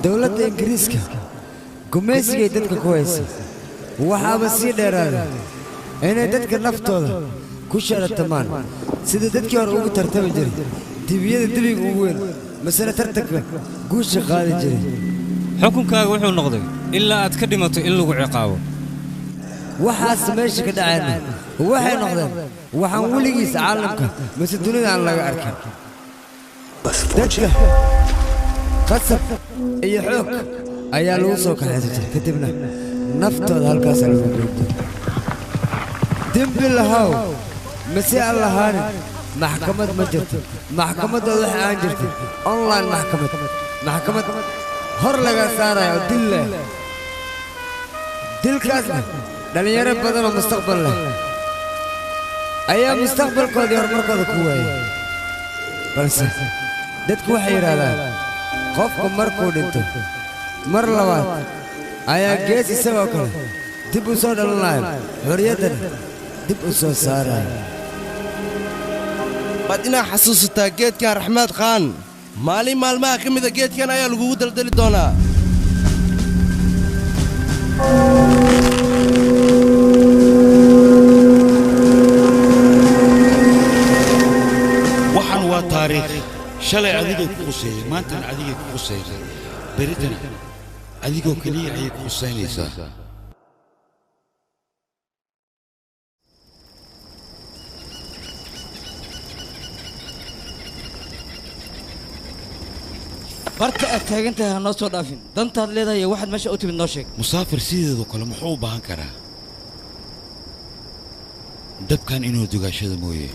Dowladda Ingiriiska gumaysigay dadka ku haysa waxaaba sii dheeraaday inay dadka naftooda ku sharatamaan sida dadkii hore ugu tartami jiray dibiyada dibiga ugu weyn masana tartanka guusha qaadi jiray. Xukunkaaga wuxuu noqday ilaa aad ka dhimato in lagu ciqaabo. Waxaas meesha ka dhacayna waxay noqdeen waxaan weligiis caalamka mise dunida aan laga arkin. Dadka qasab iyo xoog ayaa lagu soo kaxaysan jiray, kadibna naftooda halkaasaa lagu goobtay. Dembi lahaw mise aan lahaanin maxkamad ma jirto. Maxkamaddooda waxa aan jirtay online maxkamad, maxkamad hor laga saarayo oo dil leh. Dilkaasna dhalinyaro badan oo mustaqbal leh ayaa mustaqbalkoodii horumarkooda ku waayay. Balse dadku waxay yidhaahdaan qofku markuu dhinto mar labaad ayaa gees isagoo kale dib u soo dhalanayo, xorriyaddana dib u soo saarayo. Waad inaa xasuusataa geedkan Raxmaad Khaan. Maalin maalmaha ka mida geedkan ayaa lagugu daldali doonaa. Waxaan waa taariikh. Shalay adigay ku quseeyey, maantana adigay ku quseysay, beritana adigoo keliya ayay ku quseynaysaa. Barta aad taagan tahay ha noo soo dhaafin. Dantaad leedahay iyo waxaad meesha u timid noo sheeg. Musaafir sideedoo kale muxuu u baahan karaa dabkan inuu dugaashada mooye?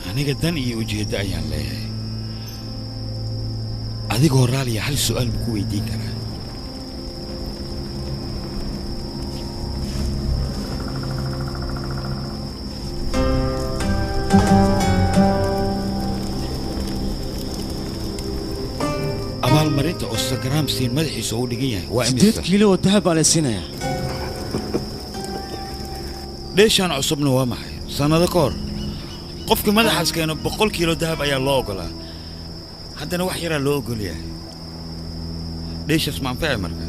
Aniga dan iyo ujeeddo ayaan leeyahay. Adigoo raaliya hal su'aal ma ku weydiin karaa? Abaalmarinta oo Instagram siin madaxiisa uu dhigan yahay waa 8 imisa? Kiilo oo dahab baa la siinayaa. Dheeshaan cusubna waa maxay? Sannado ka hor qofka madaxaas keeno 100 kiilo dahab ayaa loo ogolaa, haddana wax yaraa loo ogol yahay. Dheeshaas ma anfaci marka?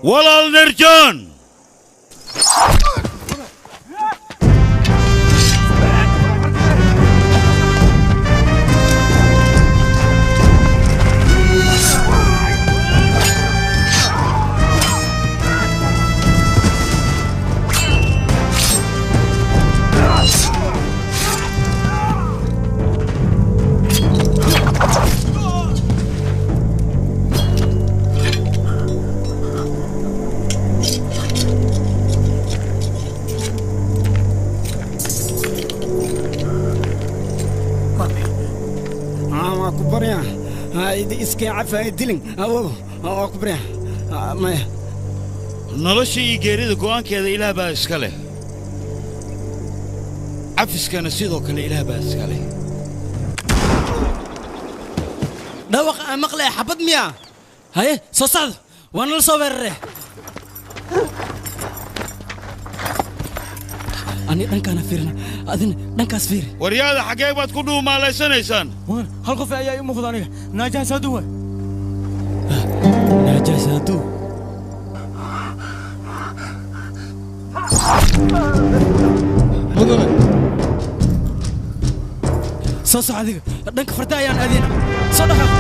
Walaal Nirjan. Waa ku baryaa, iska cafa, dilin awow, waa ku baryaa, maya. Nolosha iyo geerida go'aankeeda Ilaah baa iska leh, cafiskana sidoo kale Ilaah baa iska leh. Dhawaqa aan maqlaya xabad miya? Haye, soo socdo, waa nala soo weerare. Ani dhankaana fiirina, adina dhankaas fiiri. Waryaada, xaggee baad ku dhuumaalaysanaysaan? Hal qof ayaa ii muuqda aniga, Naajaas hadduu waay. Naajaas hadduu mudane. Soo soco adiga, dhanka farda ayaan aadayna, soo dhaqaaq.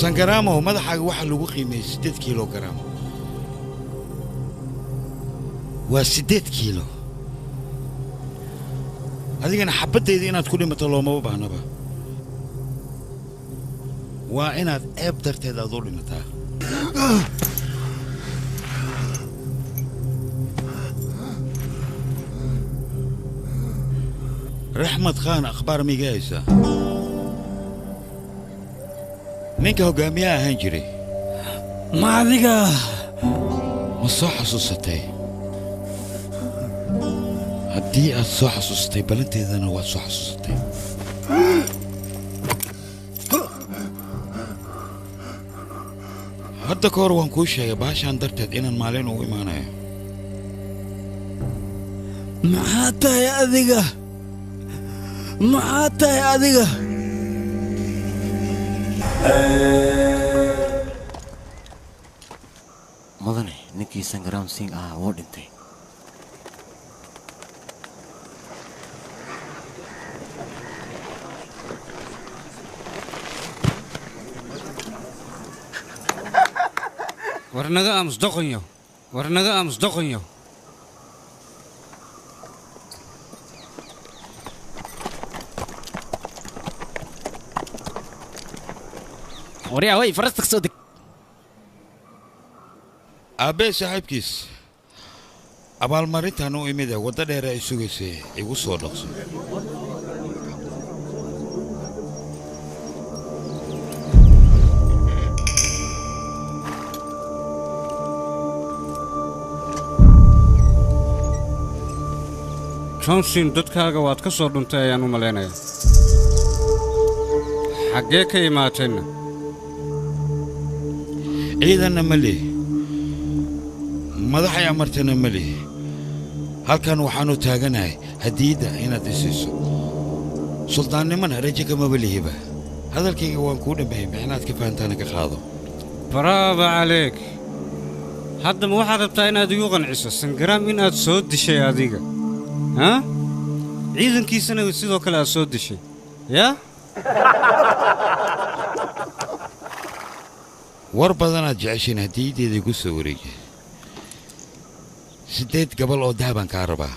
Sangaraamo madaxaaga waxaa lagu qiimeeyey 8 kiilogaraam. Waa 8 kiilo. Adigana xabadayda inaad ku dhimato loomaba baahnaba. Waa inaad ceeb darteed aad u dhimataa. Raxmad Khan akhbaar miiga haysaa? Ninka hogaamiyaha ahaan jiray. Ma adiga ma soo xasuusatay? Haddii aad soo xasuusatay ballanteedana waad soo xasuusatay. Hadda ka hor waan kuu sheegay baashaan darteed inaan maalin ugu imaanayo. Maxaa tahay adiga? Maxaa tahay adiga? Mudane, ninkii Sangram Singh ahaa wuu dhintay. War naga aamus doqonyo. War naga aamus doqonyo. Waryaa way farasta ka soo deg. Aabbee saaxiibkiis abaalmarintan u imid ee waddo dheer ay sugaysay igu soo dhaqso. Johnson dadkaaga waad ka soo dhuntay ayaan u malaynayaa. Xaggee ka imaateenna? Ciidanna ma leh, madaxay amartana ma leh. Halkan waxaanu taaganahay hadiyadda inaad i siiso. Suldaannimana rajo kamaba lihiba. Hadalkayga waan kuu dhammeeyey, micnaad ka fahantaana ka qaado. Bravo caleek. Hadda ma waxaad rabtaa inaad igu qanciso Sangram in aad soo dishay adiga? Ha? Ciidankiisana sidoo kale aad soo dishay. Yaa? War badanaad jeceshiin hadiyaddeeda igu soo wareeji. 8 gabal oo dahabaan kaa rabaa.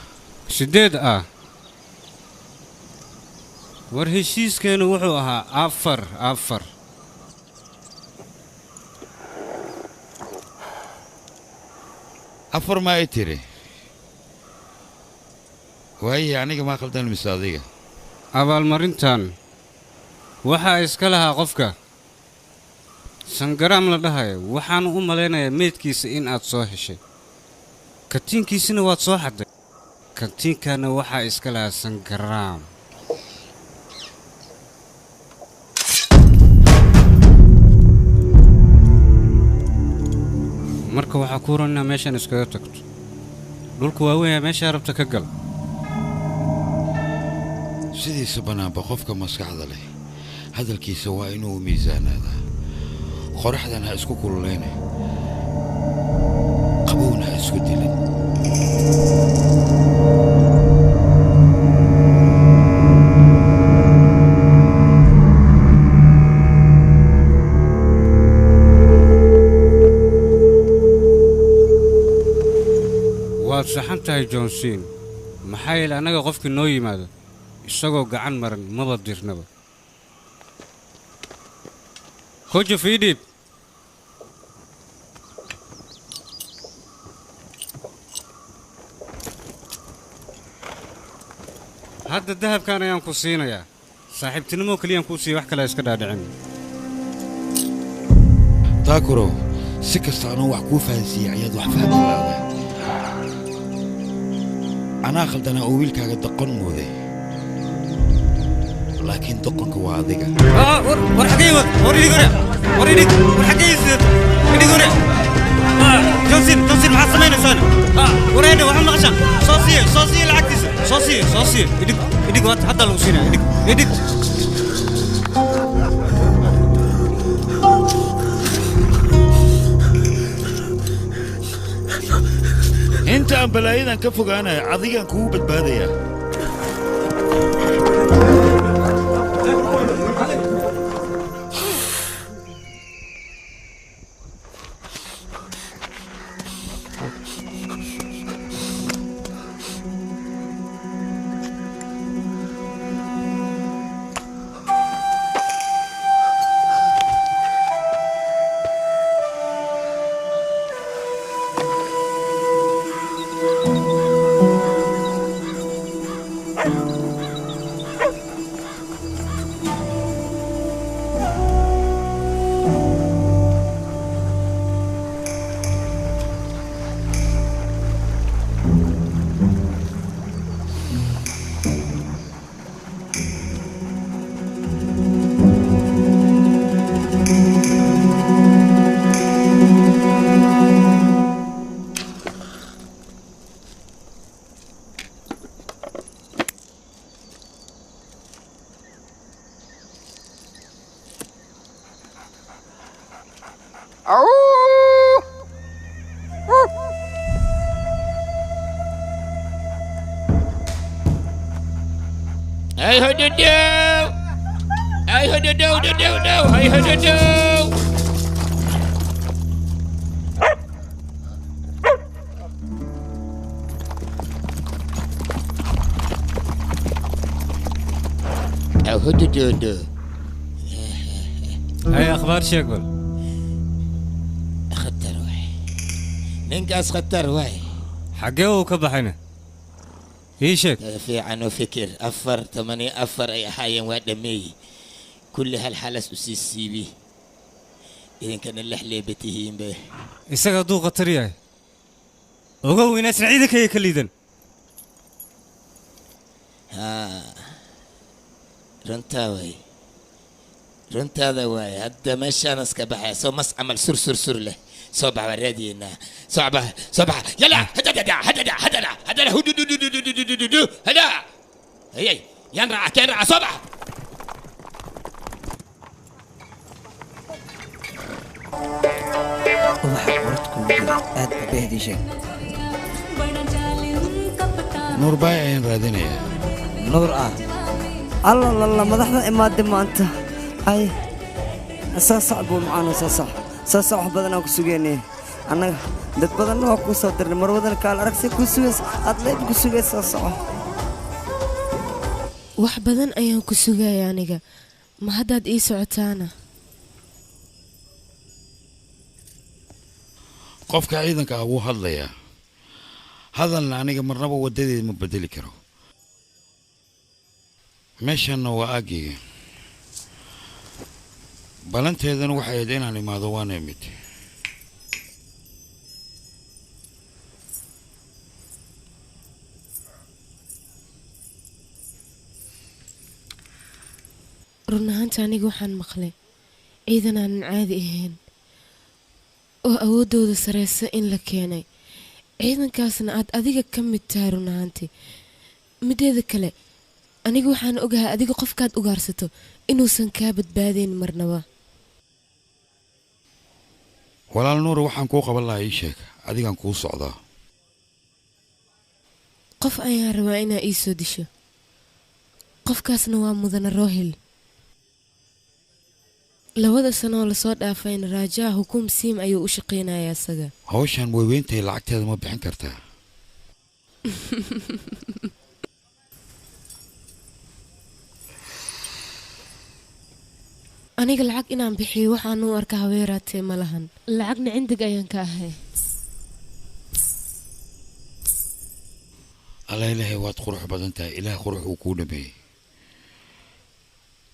8 ah? War heshiiskeenu wuxuu ahaa 4 4. 4 ma ay tiri? Waaye aniga maa khaldan mise adiga? Abaalmarintan waxaa iska lahaa qofka Sangram la dhahayo. Waxaan u malaynayaa meydkiisa in aad soo heshay. Katiinkiisina waad soo xadday. Katiinkana waxaa iska lahaa Sangram. Marka waxaa kuu ron inaa meeshaan iskaga tagto. Dhulku waa weyn yahay, meeshaa rabta ka gal. Sidiisa bannaanba qofka maskaxda leh hadalkiisa waa inuu miisaanaadaa. Qoraxdan ha isku kululeyne, qabowna ha isku dilin. Waad saxan tahay Johnson. Maxaa yeelay annaga qofkii noo yimaado isagoo gacan maran maba dirnaba. Kojo fiidhiib. Hadda dahabkan ayaan ku siinayaa. Saaxiibtinimo keliyaan kuu siiya, wax kale ha iska dhaadhicin. Taakurow, si kasta anuu wax kuu fahansiiyey ayaad wax fahmi la'dahay. Anaa khaldanaa oo wiilkaaga doqon mooday. Laakiin doqonka waa adiga. War xaggee wad? War idhig hore. War idhig. War xaggee sidato? Idhig hore. Johnson, Johnson, maxaad samaynaysaan? War eedha, waxaad maqashaan? Soo siiya, soo siiya lacagtiisa. Soo siiya, soo siiya. Idhig, idhig, waad hadda lagu siinaya. Idhig, idhig. Inta aan balaayadan ka fogaanayo adigaan kugu badbaadayaa. Ay hododow ay hododow dodow dow ay hododow ay hododow هاي اخبار شيقول khatar waay ninkaas khatar waay xagee uu ka baxayna ii sheeg fiican u fikir 4 8 4 ay ahaayeen waa dhameeyey kulli hal xalas u sii siibi idinkana lix leebatihiin be isaga hadduu khatar yahay ogow inaysan ciidankayga ka liidan haa runtaa waay runtaada waay hadda meeshaan iska baxaya soo mas camal sur sur sur leh soo bax waan raadiyeynaa soo bax soo bax yala hadada hadada hadada hadada hududududududududu hada hayay yaan raaca keen raaca soo bax ubaxa quradku jira aad ba behdii sheeg nuur baay ayaan raadinayaa nuur ah alla lalla madaxda imaade maanta ay soo soc buu macaano soo soc soo soc wax badan aan ku sugeynay annaga dad badanna waa kuu soo dirnay marwadana kaal aragsi kuu sugays aad leeb ku sugays soo soco wax badan ayaan ku sugaya aniga ma haddaad ii socotaana qofka ciidanka ah wuu hadlayaa hadalna aniga marnaba wadadeeda ma bedeli karo meeshanna waa aaggayga balanteedana waxay ahayd inaan imaado waana imid run ahaanta aniga waxaan maqlay ciidan aanan caadi ahayn oo awooddooda sareysa in la keenay ciidankaasna aad adiga ka mid tahay run ahaantii mideeda kale aniga waxaan ogahay adiga qofkaad ugaarsato inuusan kaa badbaadayn marnaba walaal nuur waxaan kuu qaban lahaa ii sheeg adigaan kuu socdaa qof ayaan rabaa inaa ii soo disho qofkaasna waa mudane Rohil 2 sano oo lasoo dhaafayna Raja Hukum Siim ayuu u shaqaynayaa isaga hawshan way weyntahay lacagteeda ma bixin kartaa aniga lacag inaan bixiyo waxaan u arkaa haweeraatee ma lahan lacagna cindig ayaan ka ahay alla ilaahay waad qurux badan tahay ilaah qurux uu kuu dhameeyey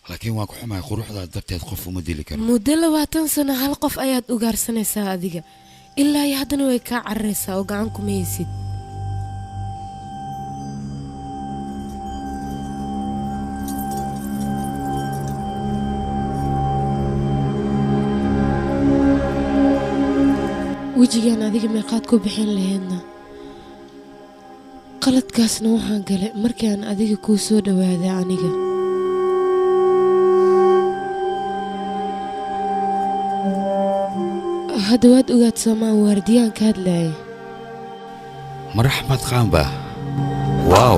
laakiin waan ku xumahay quruxdaa darteed qof uma dili karo muddo 20 sano hal qof ayaad ugaarsanaysaa adiga ilaa iyo haddana way kaa cararaysaa oo gacan kuma haysid wejigaan adiga meeqaad ku bixin lahaydna qaladkaasna waxaan galay markii aan adiga kuu soo dhawaaday aniga hadda waad ogaad soomaan waardiyaan ka hadlaayay maraxmad qaan baa waaw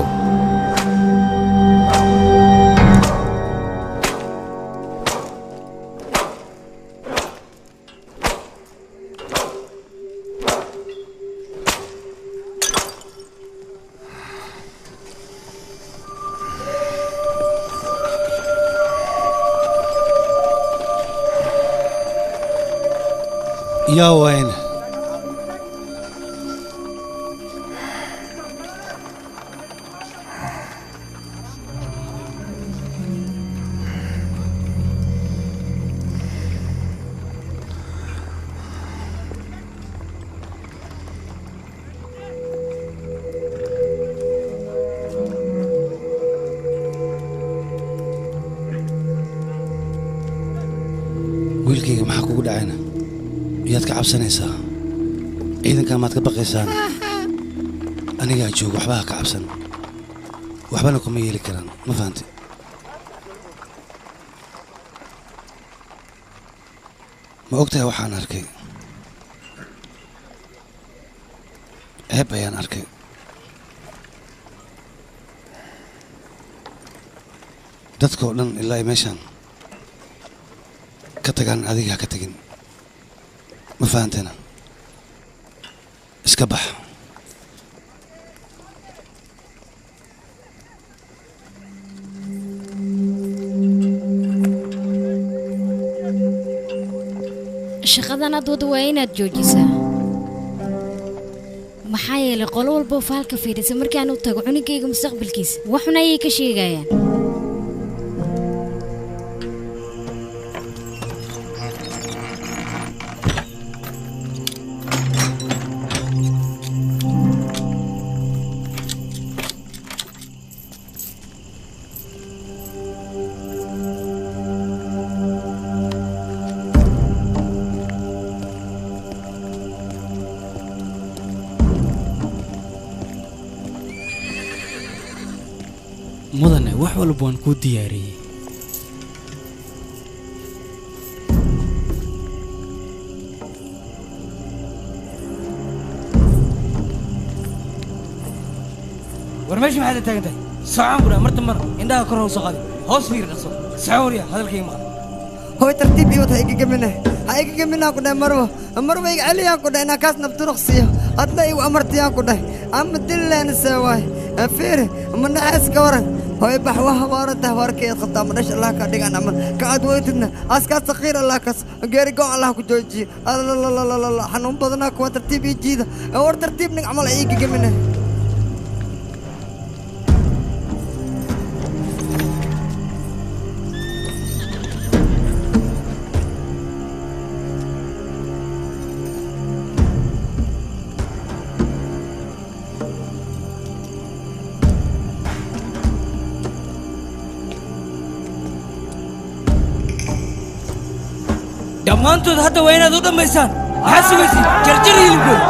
yaa wayn wiilkayga maxaa kugu dhacayna yaad ka cabsanaysaa ciidankan maad ka baqaysaan anigaa joogo waxba ha ka cabsan waxbana kuma yeeli karaan ma fahanti ma ogtahay waxaan arkay ceeb ayaan arkay Dadka oo dhan ilaa ay meeshaan ka tagaan adiga ha ka tagin. Ma fahanteena? Iska bax. Shaqadan aad wada waa inaad joojisaa. Maxaa yeelay qolo walba oo faalka fiirisa markaan u tago cunugayga mustaqbalkiisa waxuna ayay ka sheegayaan. Mudane, wax walba waan kuu diyaariyey. War meesha maxaad taagan tahay? Socon buraa marta mar indhaha kor hoos u qaadi, hoos fiir, dhaqso socon. Warya, hadalkayga maqal. Hooy, tartiib iyo wad, ha iga gemine, ha iga geminaan ku dhahay. Marwo, marwo, iga celiyaan ku dhahay inaan kaas nafturuqsiiyo. Adna igu amartiyaan ku dhahay ama dilleen see waay. Fiiri, ma naxays ka waran? Hooy, bax, wax waaranta warkeed qabtaa ma dhash Allah ka dhigan amal ka aad weytidna askaas saqiir Allah kas geeri go Allah ku joojiyo. Alalalala, xanuun badanaa kuwa. Tartiib ii jiida. War tartiib nin camal iga gemine. Dhammaantood hadda waa inaad u dhammaysaan. Maxaad sugaysiin? Jarjar hilibkooda.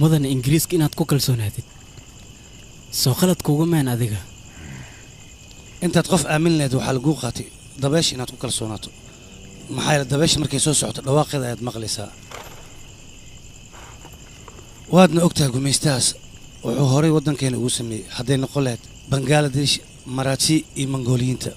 Mudane, Ingiriiska inaad ku kalsoonaatid soo qalad kuuga meen adiga. Intaad qof aamin lahayd waxaa laguu qaatay dabeesha inaad ku kalsoonaato. Maxaa yeele dabeesha markay soo socoto dhawaaqeeda ayaad maqlaysaa, waadna ogtahay gumaystahaas wuxuu horay waddankeena ugu sameeyey, hadday noqon lahayd Bangaladesh, Maraati iyo Mongooliyiinta.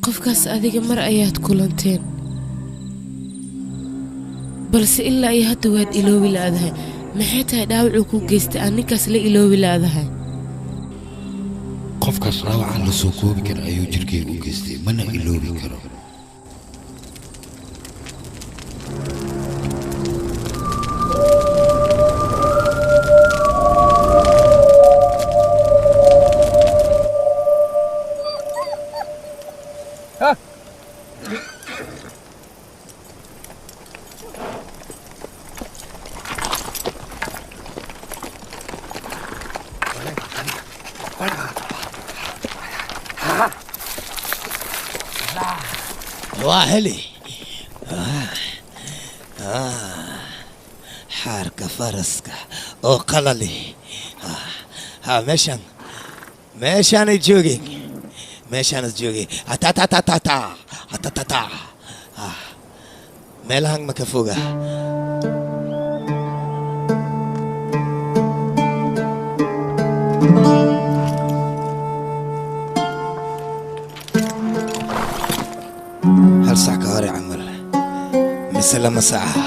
Qofkaas adiga mar ayaad kulanteen, balse ilaa iyo hadda waad iloobi la'dahay. Maxay tahay dhaawacuu kuu geystay aan ninkaas la iloobi la'dahay? Qofkaas dhaawacaan la soo koobi kara ayuu jirkeyga u geystay, mana iloobi karo. Waa heli. Xaarka faraska oo qalali. Ha, meeshan meeshaanay joogeen, meeshaanas joogeen. Atatatata atatata, meelahan ma ka foga. Hal sac ka hore camal mise 2 saaca.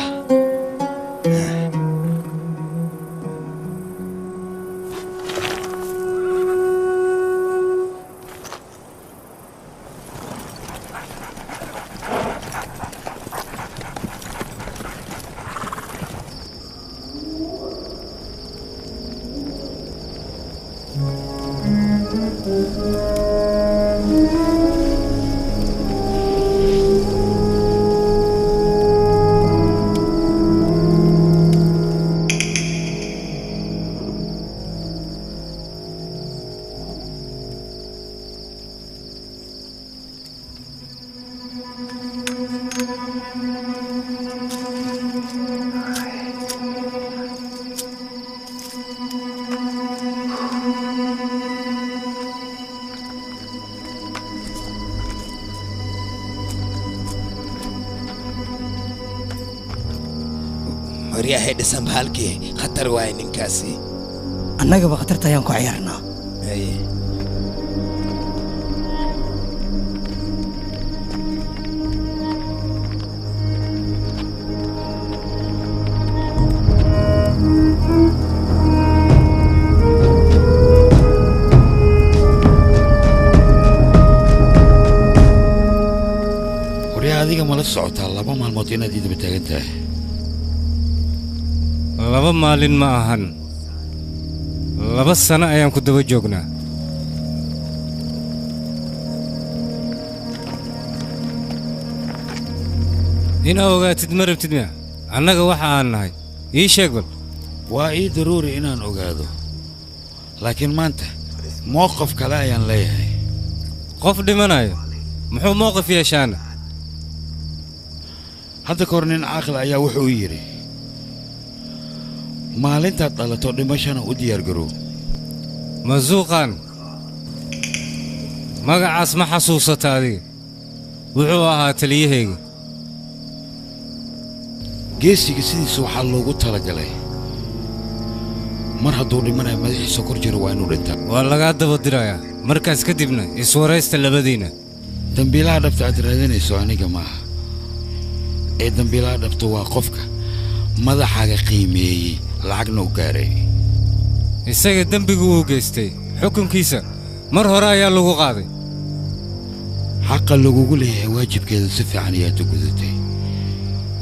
Waryahay dhisan bahalkii khatar waaye ninkaasi. Annagaba khatarta ayaan ku ciyaarnaa. Haye. Waryaa, adiga mala socotaa 2 maalmood inaad ii daba taagan tahay? 2 maalin ma ahan, 2 sano ayaan ku daba joognaa. Inaa ogaatid ma rabtid miya annaga waxa aan nahay? Ii sheeg bal. Waa ii daruuri inaan ogaado, laakiin maanta mowqif kale ayaan leeyahay. Qof dhimanayo muxuu mowqif yeeshaana? Hadda ka hor nin caaqil ayaa wuxuu yidhi, maalintaad dhalato dhimashana u diyaargarow. Masuuqan magacaas ma xasuusata adiga? Wuxuu ahaa taliyahayga. Geesiga sidiisa waxaa loogu talagalay mar hadduu dhimanayo madaxiisa kor jiro waa inuu dhintaa. Waa lagaa daba dirayaa markaas kadibna iswaraysta labadiina. Dambiilaha dhabta aad raadinayso aniga maaha, ee dambiilaha dhabta waa qofka madaxaaga qiimeeyey lacagna u gaaray. Isaga dembigu uu geystay xukunkiisa mar hore ayaa lagu qaaday. Xaqa lagugu leeyahay waajibkeeda si fiican ayaad u gudatay.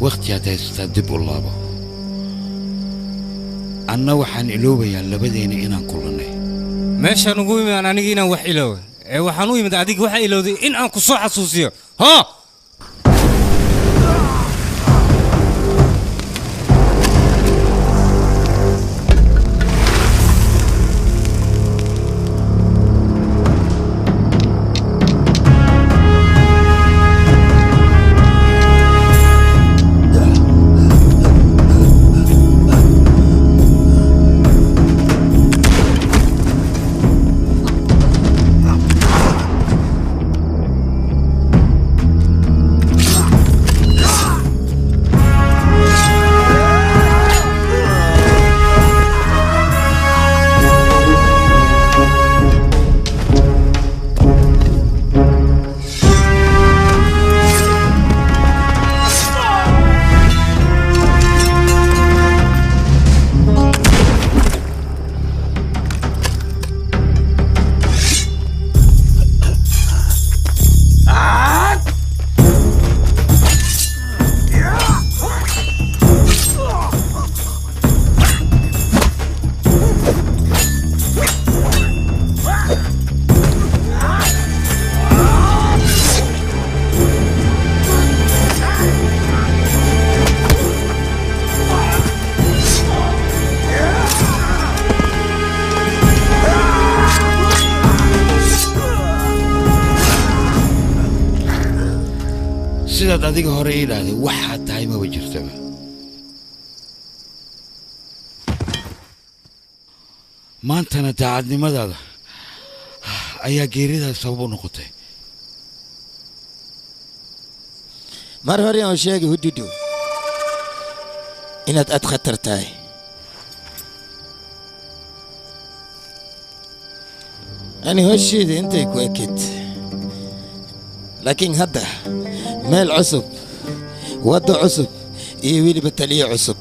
Wakhti aad haysataa dib u laabo. Anna waxaan iloobayaa labadeena inaan kulannay. Meeshaan ugu imid aan aniga inaan wax iloobo, ee waxaan u imid adiga waxa ilowday in aan ku soo xasuusiyo. Hoo! Sidaad adiga hore ii dhahday waxaad tahay maba jirtaba. Maantana daacadnimadaada ayaa geeridaas sabab u noqotay. Mar hore aan sheegay hududu inaad aad khatar tahay. Ani hosheeda intay ku ekid, laakiin hadda meel cusub, waddo cusub iyo weliba taliye cusub.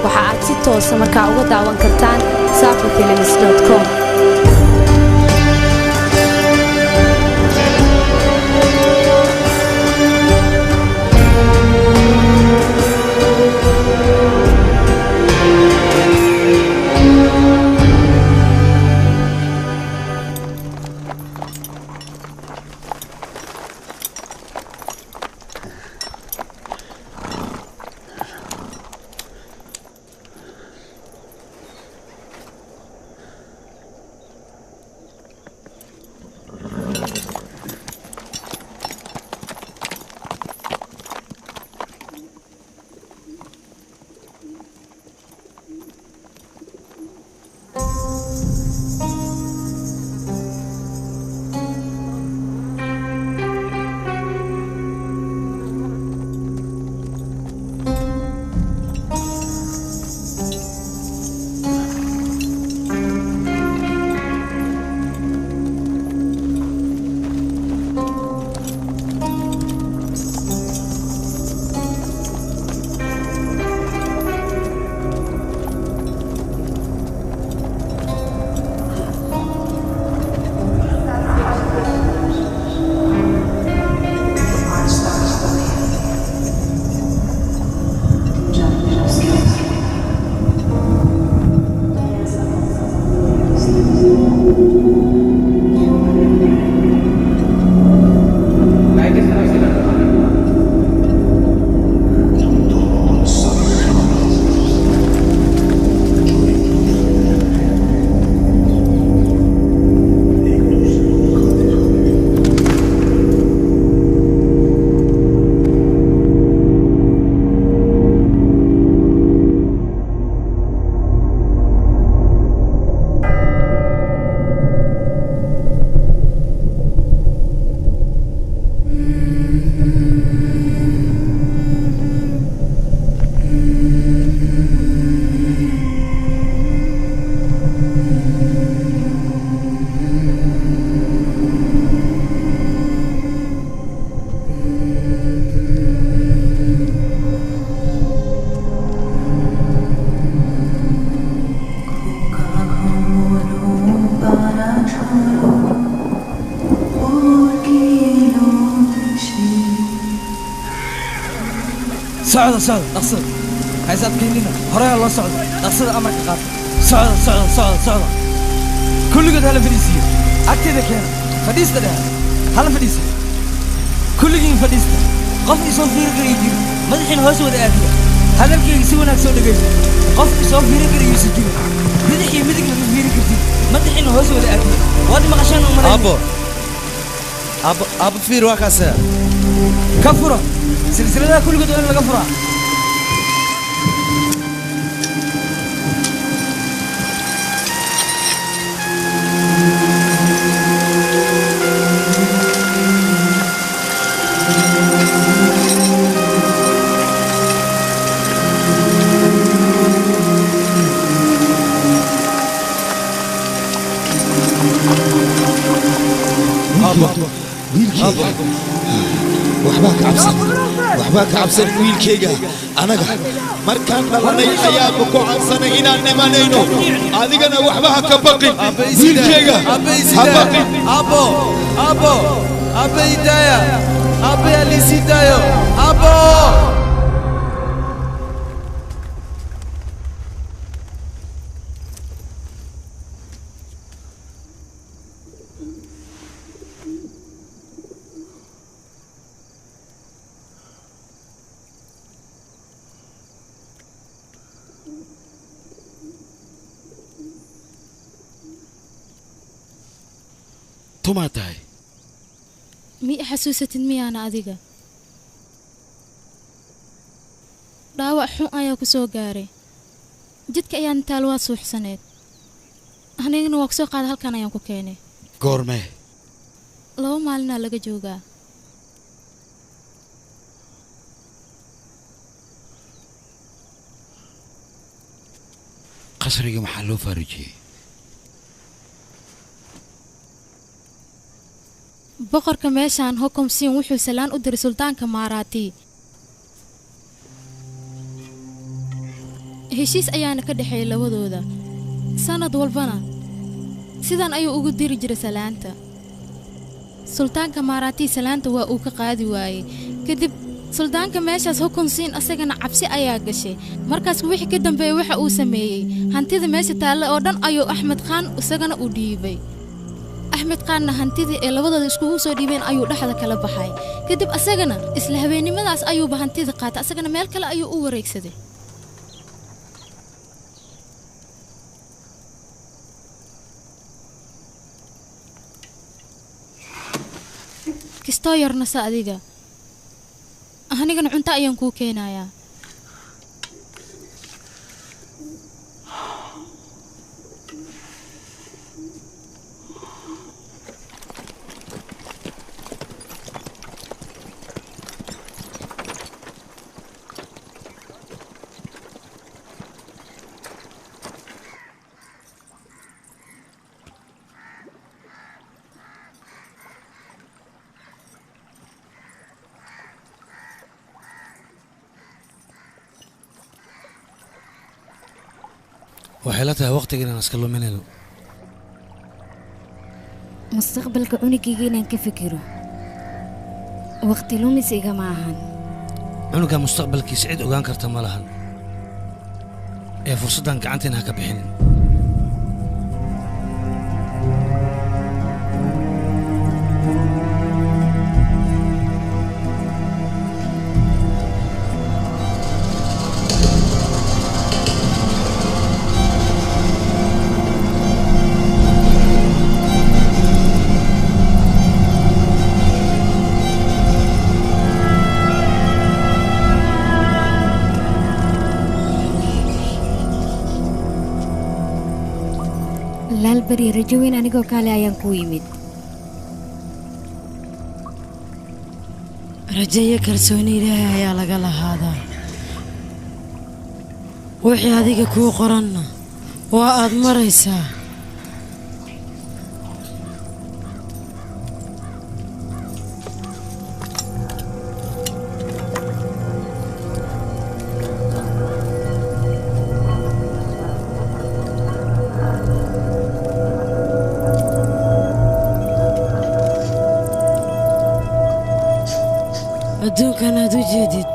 Waxa aad si toosa markaa uga daawan kartaan safafilms.com. Socda, socda, dhaqsada. Hayse adkaynina, horey ha loo socdo. Dhaqsada, amarka qaata. Socda, socda, socda, socda. Kulligood hala fadhiisiiyo. Agteeda keena. Fadhiista dhehe. Hala fadhiisiyo. Kulligiin fadhiista. Qof isoo fiiri kara ii jiro. Madaxiina hoos wada aadiya. Hadalkayga si wanaagsan u dhegaysta. Qof isoo fiiri kara iisu jiro. Bidix iyo midigna ma fiiri kartid. Madaxiina hoos wada aadiya. Waad maqashaan u malayn. Aabbo, aabbo, aabbo, fiir, waa kaase. Ka fura silsiladaha kulligood, waa in laga furaa. Aabbo, wiilkayga waxbaa ka cabsan, waxbaa ka cabsan wiilkayga. Anaga markaan dhalanay ayaaba ku cabsanay inaan dhimanayno. Adigana waxba ha ka baqin wiilkayga, ha baqin. Aabbo, aabbo, aabbe idaaya, aabbe aliisii daayo, aabbo. Tumaa tahay? Mi xasuusatid miyaana adiga? Dhaawac xun ayaa ku soo gaaray. Jidka ayaan taal waa suuxsaneed. Anigana waa ku soo qaaday, halkan ayaan ku keenay. Goormee? 2 maalinaa laga joogaa. Qasriga maxaa loo faarijiyey? Boqorka meeshaan Hokomsiin wuxuu salaan u diray suldaanka Maaraati. Heshiis ayaana ka dhexeeyay labadooda. Sanad walbana sidan ayuu ugu diri jiray salaanta. Sultaanka Maaraati salaanta waa uu ka qaadi waayey. Kadib suldaanka meeshaas Hokomsiin asagana cabsi ayaa gashay. Markaas wixii ka dambeeyay waxa uu sameeyey hantida meesha taalla oo dhan ayuu Axmed Khan isagana u dhiibay. Axmed Khanna hantidii ee labadooda iskugu soo dhiibeen ayuu dhexda kala baxay. Kadib asagana isla habeennimadaas ayuuba hantida qaatay, asagana meel kale ayuu u wareegsaday. Kistoo yarnasa adiga, anigana cunto ayaan kuu keenayaa. Waxay la tahay waqtiga inaan iska luminayno. Mustaqbalka cunugayga inaan ka fikiro waqti lumis igama ahan. Cunuga mustaqbalkiisa cid ogaan karta ma lahan, ee fursaddan gacanteena ha ka bixinin. Laalbari, rajo weyn anigoo kaale ayaan kuu yimid. Rajo iyo kalsooni Ilaahay ayaa laga lahaadaa. Wixii adiga kuu qoranna waa aad maraysaa. Adduunkan aad u jeedid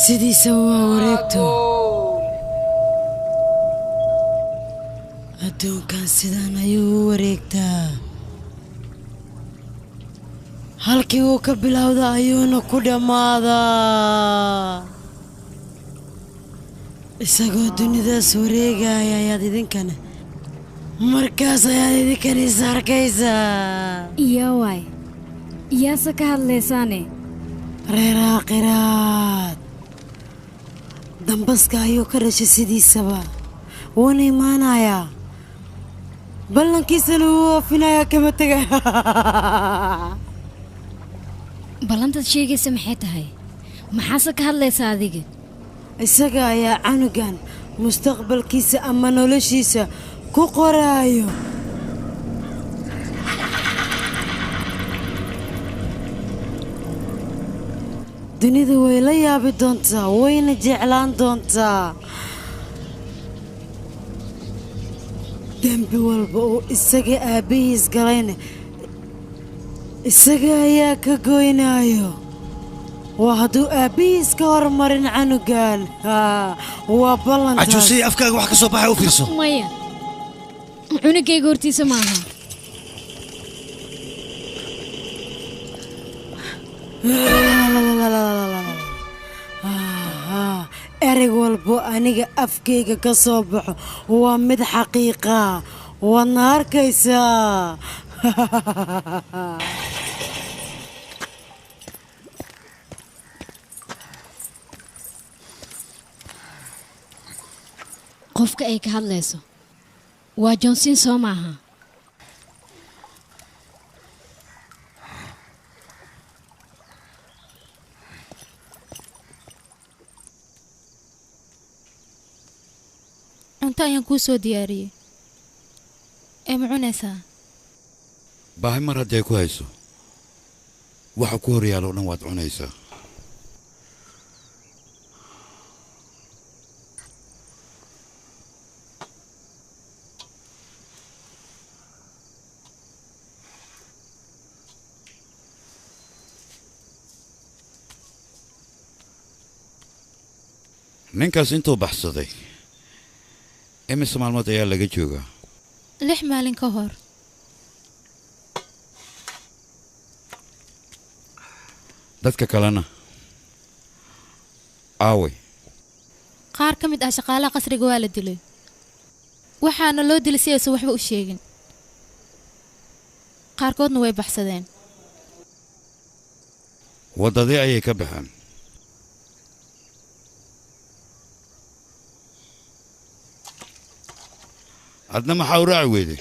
sidiisa waa wareegto. Adduunkan sidaan ayuu u wareegtaa. Halkii uu ka bilowda ayuuna ku dhammaadaa. Isagoo dunidaas wareegaya ayaad idinkana markaas ayaad idinkana is arkaysaa. Iyo waay, yaase ka hadlaysaane? Reer aakhiraad dambaska ayuu ka dhashay sidiisaba, wuuna imaanayaa, ballankiisana wuu oofinayaa, kama tegaya. Ballantaad sheegaysa maxay tahay? Maxaase ka hadlaysaa adiga? Isaga ayaa canugan mustaqbalkiisa ama noloshiisa ku qoraayo. Dunidu way la yaabi doontaa, wayna jeclaan doontaa. Dembi walba uu isaga aabbihiis galayna isaga ayaa ka goynayo. Waa hadduu aabbihiis ka hormarin canugan. Waa ballantaas. Cajuusay, afkaaga wax ka soo baxay u fiirso. Maya, cunugayga hortiisa maaha. Ereg walbo aniga afkayga ka soo baxo waa mid xaqiiqa, waadna arkaysaa. Qofka ay ka hadlayso waa Johnson, soo maaha? Cunto ayaan kuu soo diyaariyey ee ma cunaysaa? Baahi mar hadday ku hayso, waxa ku hor yaalo o dhan waad cunaysaa. Ninkaas intuu baxsaday imise maalmood ayaa laga joogaa? 6 maalin ka hor. Dadka kalena aaway? Qaar ka mid ah shaqaalaha qasriga waa la dilay, waxaana loo dilay si aysan waxba u sheegin. Qaarkoodna way baxsadeen. Waddadii ayay ka baxeen. Adna maxaa u raaci weyday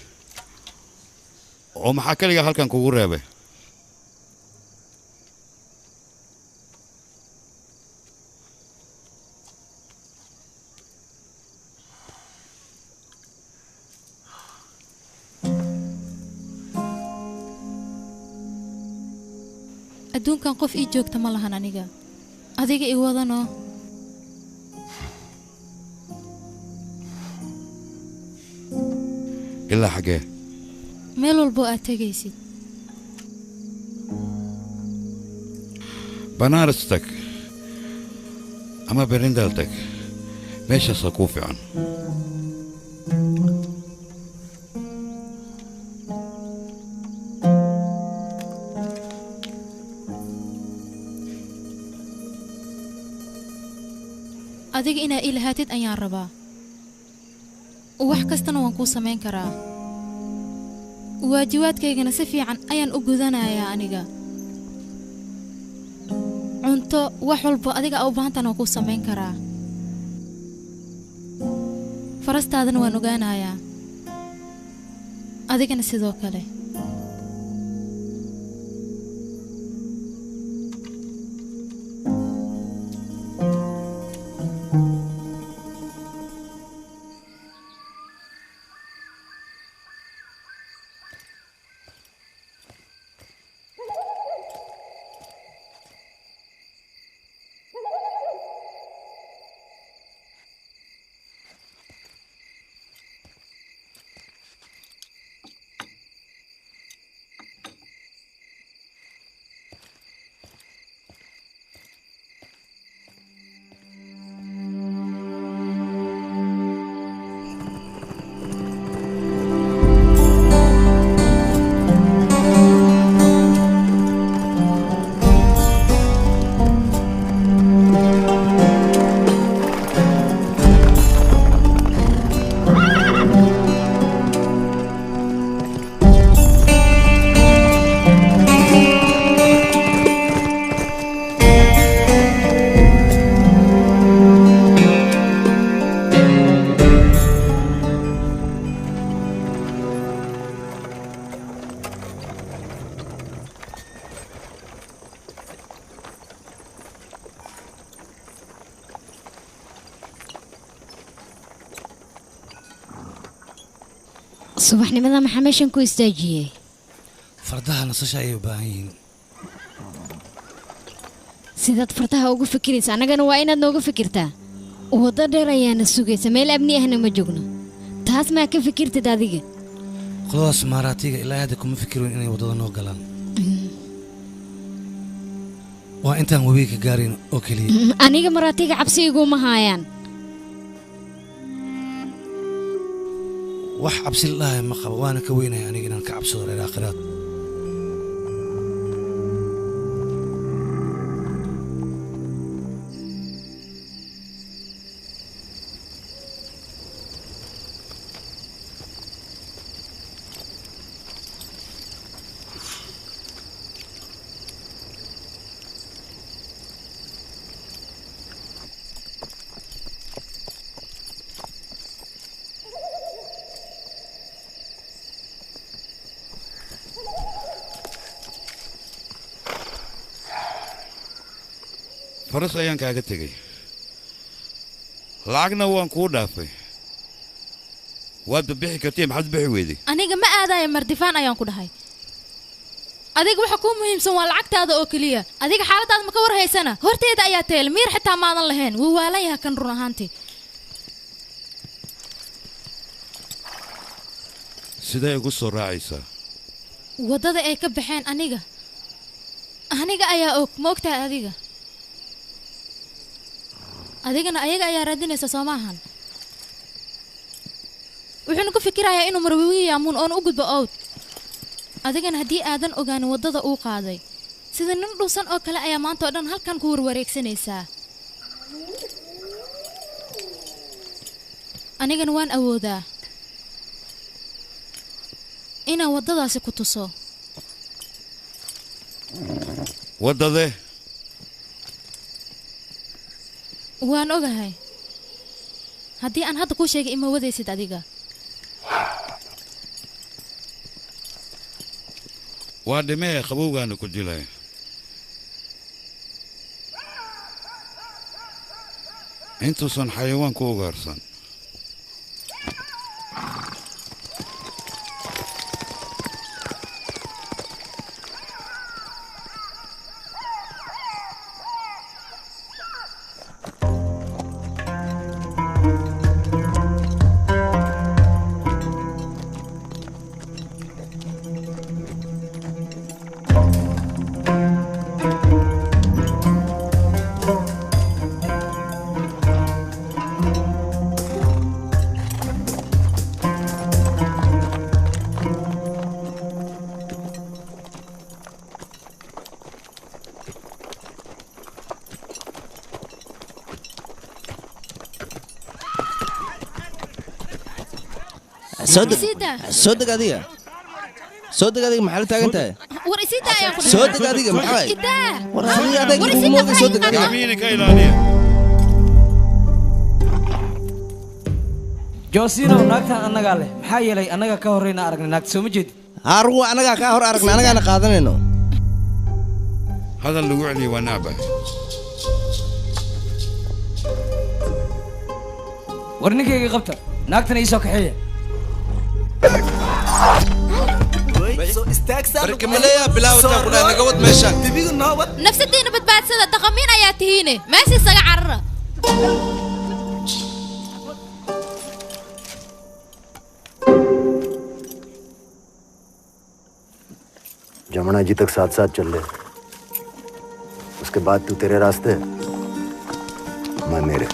oo maxaa kaligaa halkan kugu reebay? Adduunkan qof ii joogta ma lahan aniga, adiga i wadanoo. Ilaa xaggee? Meel walboo aad tegaysid. Banaras tag ama Berindal tag, meeshaasaa kuu fiican. Adiga inaa ii lahaatid ayaan rabaa, wax kastana waan kuu samayn karaa. Waajibaadkaygana si fiican ayaan u gudanayaa aniga. Cunto, wax walbo adiga aa u baahantaan waan kuu samayn karaa. Farastaadana waan ogaanayaa, adigana sidoo kale. Subaxnimada maxaa meeshan ku istaajiyey? Fardaha nasasha ayay u baahan yihiin. Sidaad fartaha ugu fikiraysa annagana waa inaad nooga fikirtaa. Waddo dheer ayaana sugaysa, meel amni ahna ma joogno. Taas maa ka fikirtid adiga? Qoladaas maaraatiga ilaa hadda kuma fikirin inay waddada noo galaan. Waa intaan webiga ka gaarin oo keliya. Aniga maraatiga cabsi iguma haayaan. Wax cabsi la dhahay ma qabo, waana ka weynahay aniga inaan ka cabsado reer aakhiraad. Faras ayaan kaaga tegey, lacagna waan kuu dhaafay. Waad bixi kartee, maxaad bixi weyday? Aniga ma aadaya mardifaan ayaan ku dhahay. Adiga waxa kuu muhiimsan waa lacagtaada oo keliya. Adiga xaaladaada ma ka war haysana? Horteeda ayaa teel miir xitaa maadan lahayn. Wuu waalan yahay kan run ahaantii. Sidee igu soo raacaysaa? Waddada ay ka baxeen aniga ayaa og, ma ogtahay adiga? Adigana ayaga ayaa raadinaysa soo maahan. Wuxuuna ku fikirayaa inuu marwiwi yaamuun oona u gudbo owd. Adigana haddii aadan ogaanin waddada uu qaaday, sida nin dhuusan oo kale ayaa maanta oo dhan halkan ku warwareegsanaysaa. Anigana waan awoodaa inaan waddadaasi ku tuso. Waddadee? Waan ogahay. Haddii aan hadda kuu sheegay ima wadaysid adiga. Waa dhimee, qabowgaana ku dilay. Intuusan xayawaan ku ugaarsan. Soo deg adiga, soo deg adiga, maxaa la taagan tahay? War isii daa ayaan ku dhahay. Soo deg adiga, maxaa? Idaa. War adiga adeeg War kugu isii daa moogay, soo deg adiga. Gacmihiina ka ilaaliya. Joosino, naagtan annagaa leh. Maxaa yeelay annaga ka horreyna aragnay naagta, soo ma jeedid? Haruwa annagaa kaa hor aragnay, annagaana qaadanayno. Hadal lagu celiyo waa nacbahay. War ninkayga qabta, naagtana ii soo kaxeeya. Barka maleeya bilaawata ku dhahay naga wad meeshaan. Nafsadiina badbaadsada, dhaqamiin ayaa tihiine. Meesha isaga carara. Jamuna ji तक साथ साथ चल ले, उसके बाद तू तेरे रास्ते, मैं मेरे।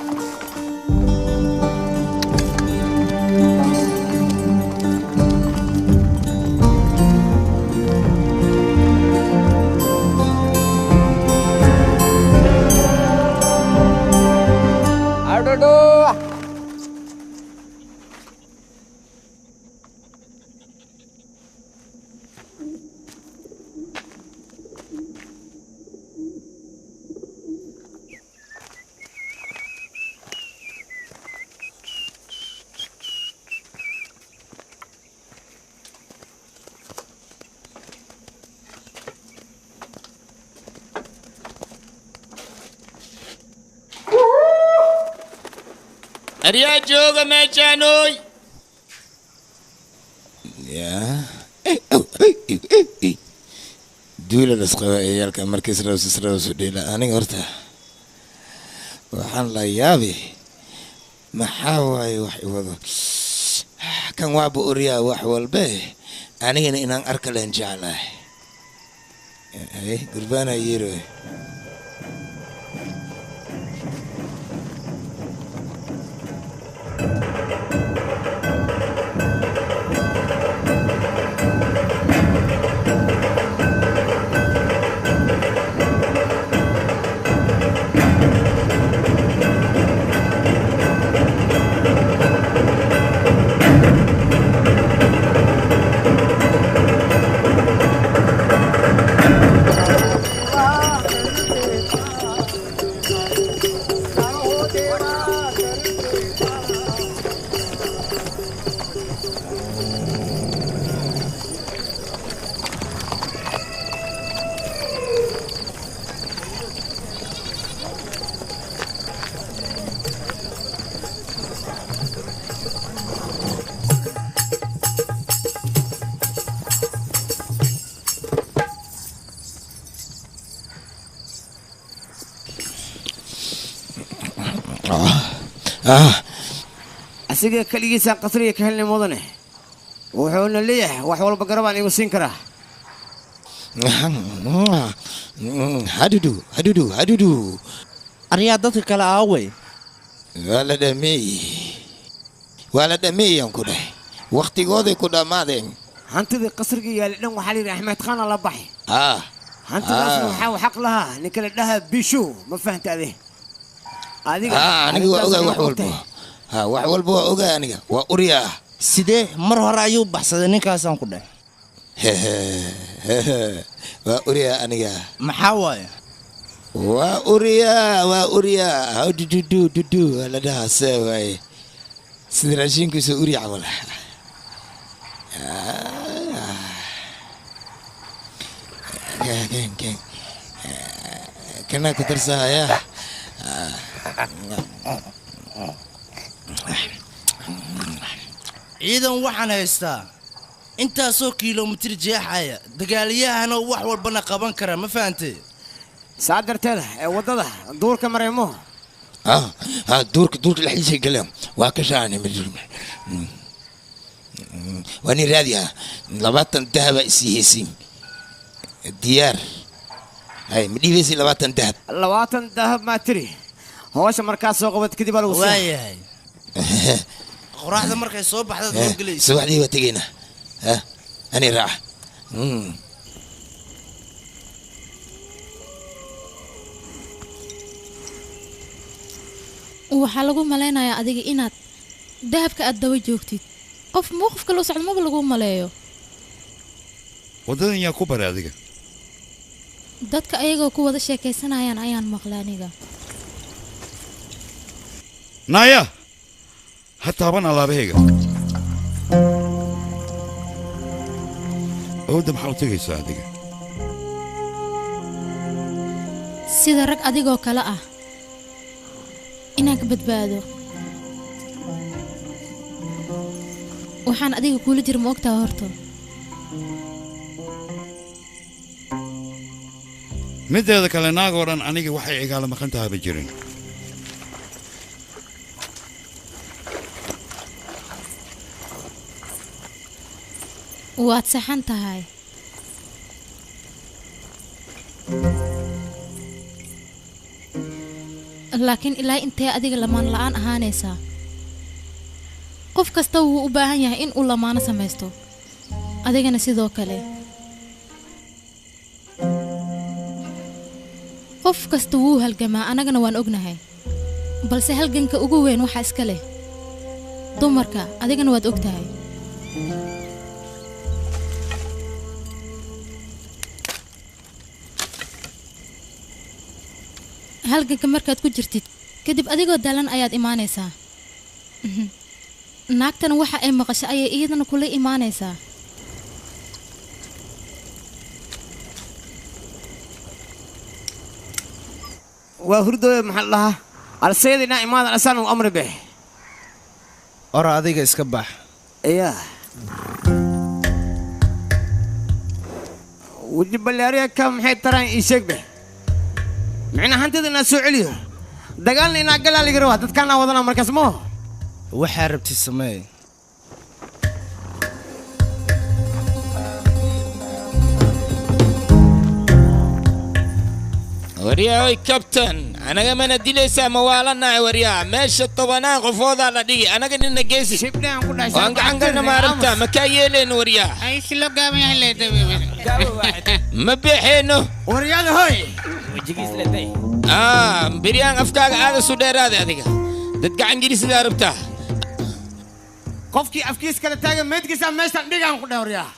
Aryaa jooga meeshaan ooy. Yaa. Duula lasqaba ciyaalka markii israws israws u dheela. Aniga horta waxaan la yaabi maxaa waaye wax i wado kan waaba oriyaa wax walbe anigana inaan arka leen jeclahay. Ay gurbaana yeero. Asiga kaligiisa qasriga ka helnay mudane wuxuuna leeyahay wax walba garabaan igu siin karaa. Hadudu hadudu hadudu. Aryaa dadka kale aaway. Waa la dhameeyey, waa la dhameeyey aan ku dhahay, waqtigooday ku dhammaadeen. Hantidii qasriga yaali dhan waxaa la yidhi Axmed Khan la baxay. Hantidaasna waxaa xaq lahaa ninka la dhahaa Bishu, ma fahanta ade? Adiga aniga waa ogaa wax walba. Wax walba waa ogaa aniga, waa uryaa. Sidee mar hore ayuu baxsaday ninkaasaan ku dhahay? Waa uryaa aniga. Maxaa waaye? Waa uryaa, waa uryaa. Hawdududu dudu la dhahaa see waaye. Sida raashinkiisa urya camal. Ken ken kana ku darsahaya. Ciidan waxaan haystaa intaasoo kiilomitir jeexaya, dagaalyahana wax walbana qaban kara, ma fahantay? Saa darteeda ee waddada duurka mareemo. Duurka duurka dhexdiisa galeen waa ka shaacnay. Waa nin raadiyaa 20 dahaba isii heysiin diyaar. Hay ma dhiibaysi 20 dahab? 20 dahab maa tiri? Hawsha markaas soo qabad kadib baa lagu siiyaa. Waayahay, qoraxda markay soo baxda doo gelaysa. Subaxdii waa tegaynaa. Ani raaca. Waxaa lagu malaynayaa adiga inaad dahabka aad daba joogtid. Qof mowqifka loo socdo maba lagu maleeyo. Waddadan yaa ku baray adiga? Dadka ayagoo ku wada sheekaysanayaan ayaan maqlay aniga. Naaya, ha taaban alaabahayga. Awoodda maxaa u tegaysaa adiga? Sida rag adigoo kale ah inaan ka badbaado. Waxaan adiga kuula jira ma ogtaha horta? Mideeda kale naagoo dhan aniga waxay igaala maqan tahaba jirin. Waad saxan tahay. Laakiin ilaa intee adiga lamaan la'aan ahaanaysaa? Qof kasta wuu u baahan yahay in uu lamaano samaysto, adigana sidoo kale. Qof kasta wuu halgamaa, annagana waan ognahay, balse halganka ugu weyn waxaa iska leh dumarka, adigana waad og tahay. Halganka markaad ku jirtid kadib adigoo daalan ayaad imaanaysaa. Naagtana waxa ay maqasho ayay iyadana kula imaanaysaa. Waa hurdooya maxaa la dhahaa alsayada inaa imaadan asaan u amri bix. Ora adiga iska bax. Yaa Weji ballaariya ka maxay taraan ii sheeg be. Micnaha hantida inaa soo celiyo. Dagaalna inaa galaa laga rabaa dadkaana wadana markaas ma. Waxaa rabti sameey. Waryaa oy kabtan, anaga mana dilaysaa ma waalanahay waryaa. Meesha 10 qofoodaa la dhigi, anaga nina geesi. Waan gacan galna ma aragtaa, ma kaa yeeleen waryaa. Ma beexeeno. Waryaada hoy. Biryaan afkaaga aada su dheeraada adiga. Dad gacan gelisidaa rabtaa. Qofkii afkiis kala taagan meydkiisa meeshaan dhigaan ku dheh waryaa.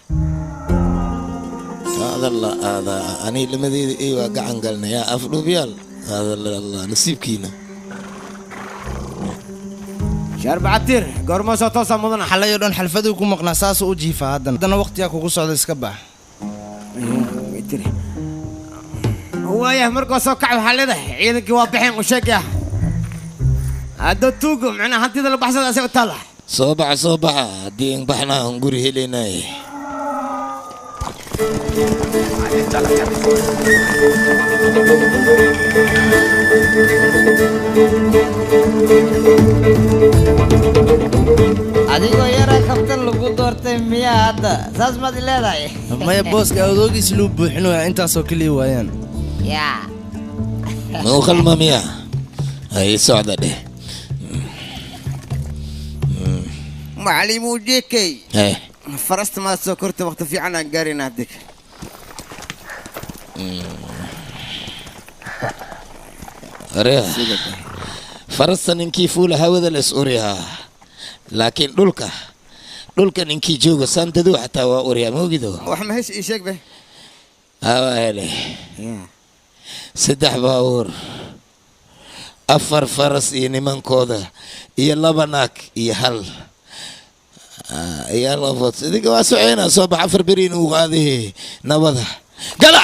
هذا الله هذا أنا لما ذي إيوه قعن قالنا يا أفلو بيال هذا الله نصيب كينا شارب عتير قرما صوت مدن xalay oo dhan xalfadu ku maqnaa saas u jiifa haddana waqtiga kugu socda iska bax. Waayah markuu soo kaco waxaa leedahay ciidankii waa baxeen u sheegaya. Hadda tuugo macnaha hantida la baxsada asaga taala. Soo baxa soo baxa haddii in baxnaa aan guri helaynay. Adigoo yara kabtan lagu doortay miyaa hadda saas maad leedahay? Maya booska awdoogiis luu buuxinayaa intaasoo kaliya waayaan. Yaa ma u khalma miyaa? Hay socda dheh. Macallim ujeekay. Farasta maad soo kortay waqti fiican aan gaarina hadig. Farasta ninkii fuula hawada la is uriyaa, laakiin dhulka ninkii jooga sandadu xataa waa uriyaa moogido. Wax ma hesh ii sheeg be. Waa hele 3 baabuur, 4 faras iyo nimankooda iyo 2 naag iyo 1 iyo qofood. Idinka waa socoynaa soo bax 4 beri inuu qaadihi nabada gala.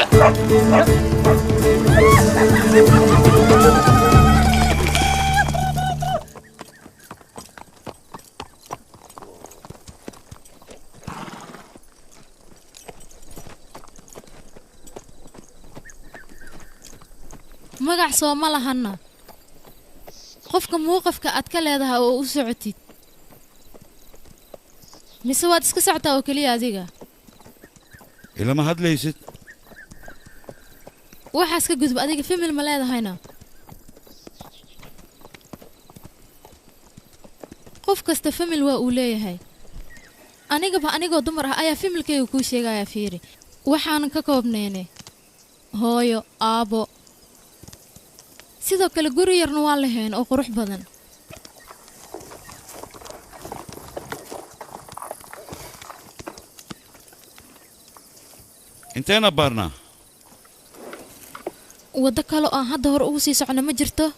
Magac soo ma lahanna. Qofka muuqafka aad ka leedahay oo u socotid. Mise waad iska socotaa oo keliya adiga? Ilama hadlaysid. Waxaas ka gudub adiga famil ma leedahayna. Qof kasta famil waa uu leeyahay. Anigaba anigoo dumar ah ayaa familkayga kuu sheegaya fiiri. Waxaanan ka koobnaynay hooyo, aabo. Sidoo kale guri yarna waan lahayn oo qurux badan. Inteena baarnaa? Waddo kale oo aan hadda hore ugu sii socno ma jirto.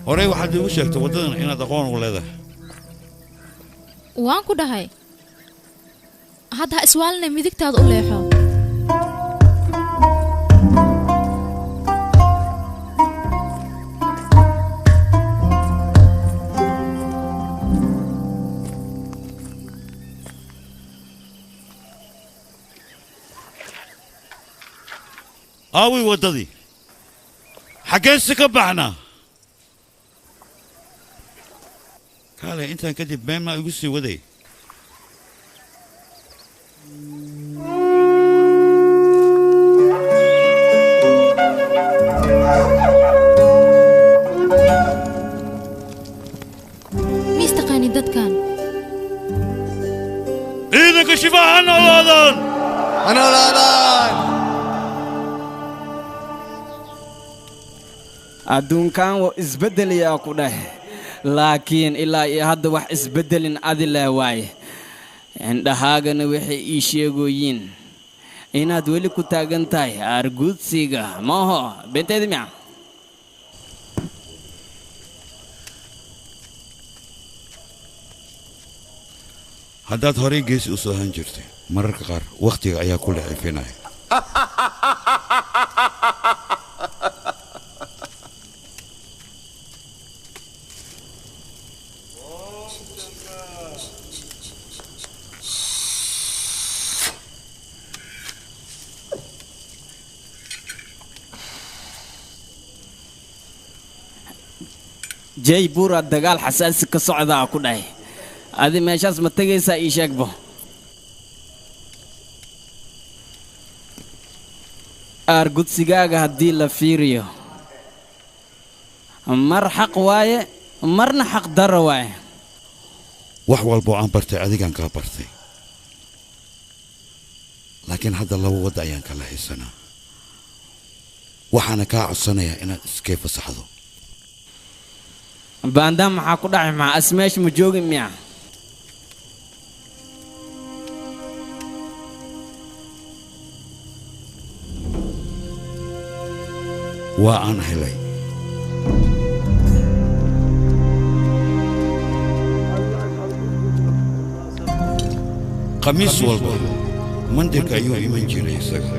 Horey waxaad iigu sheegtay waddadan inaad aqoon u leedahay. Waan ku dhahay. Hadda ha iswaalinay midigtaada u leexo. Aaway waddadii. Xaggeense ka baxnaa? Kaale intaan kadib been maa igu sii waday. Ma istaqaanin dadkan? Ciidanka shifaa ha noolaadaan! Ha noolaadaan! Adduunkan waa isbeddelayaa ku dheh, laakiin ilaa iyo hadda wax isbeddelin adi leh waaye. Indhahaagana waxay ii sheegoyiin inaad weli ku taagan tahay arguudsiga maaho beenteedi miya? Haddaad horey geesi u soo ahaan jirtay, mararka qaar wakhtiga ayaa kuecifinaya. Jaybuura dagaal xasaasi ka socdaa ku dhahay adi meeshaas ma tegaysaa ii sheegbo aargudsigaaga haddii la fiiriyo mar xaq waaye marna xaq daro waaye wax walba oo aan bartay adigaan kaa bartay laakiin hadda laba wadda ayaan kala haysanaa waxaana kaa codsanayaa inaad iskee fasaxdo baandaan maxaa ku dhacay maxaa as meesha ma joogin miya waa aan helay khamiis walba mandirka ayuu iman jiray isaga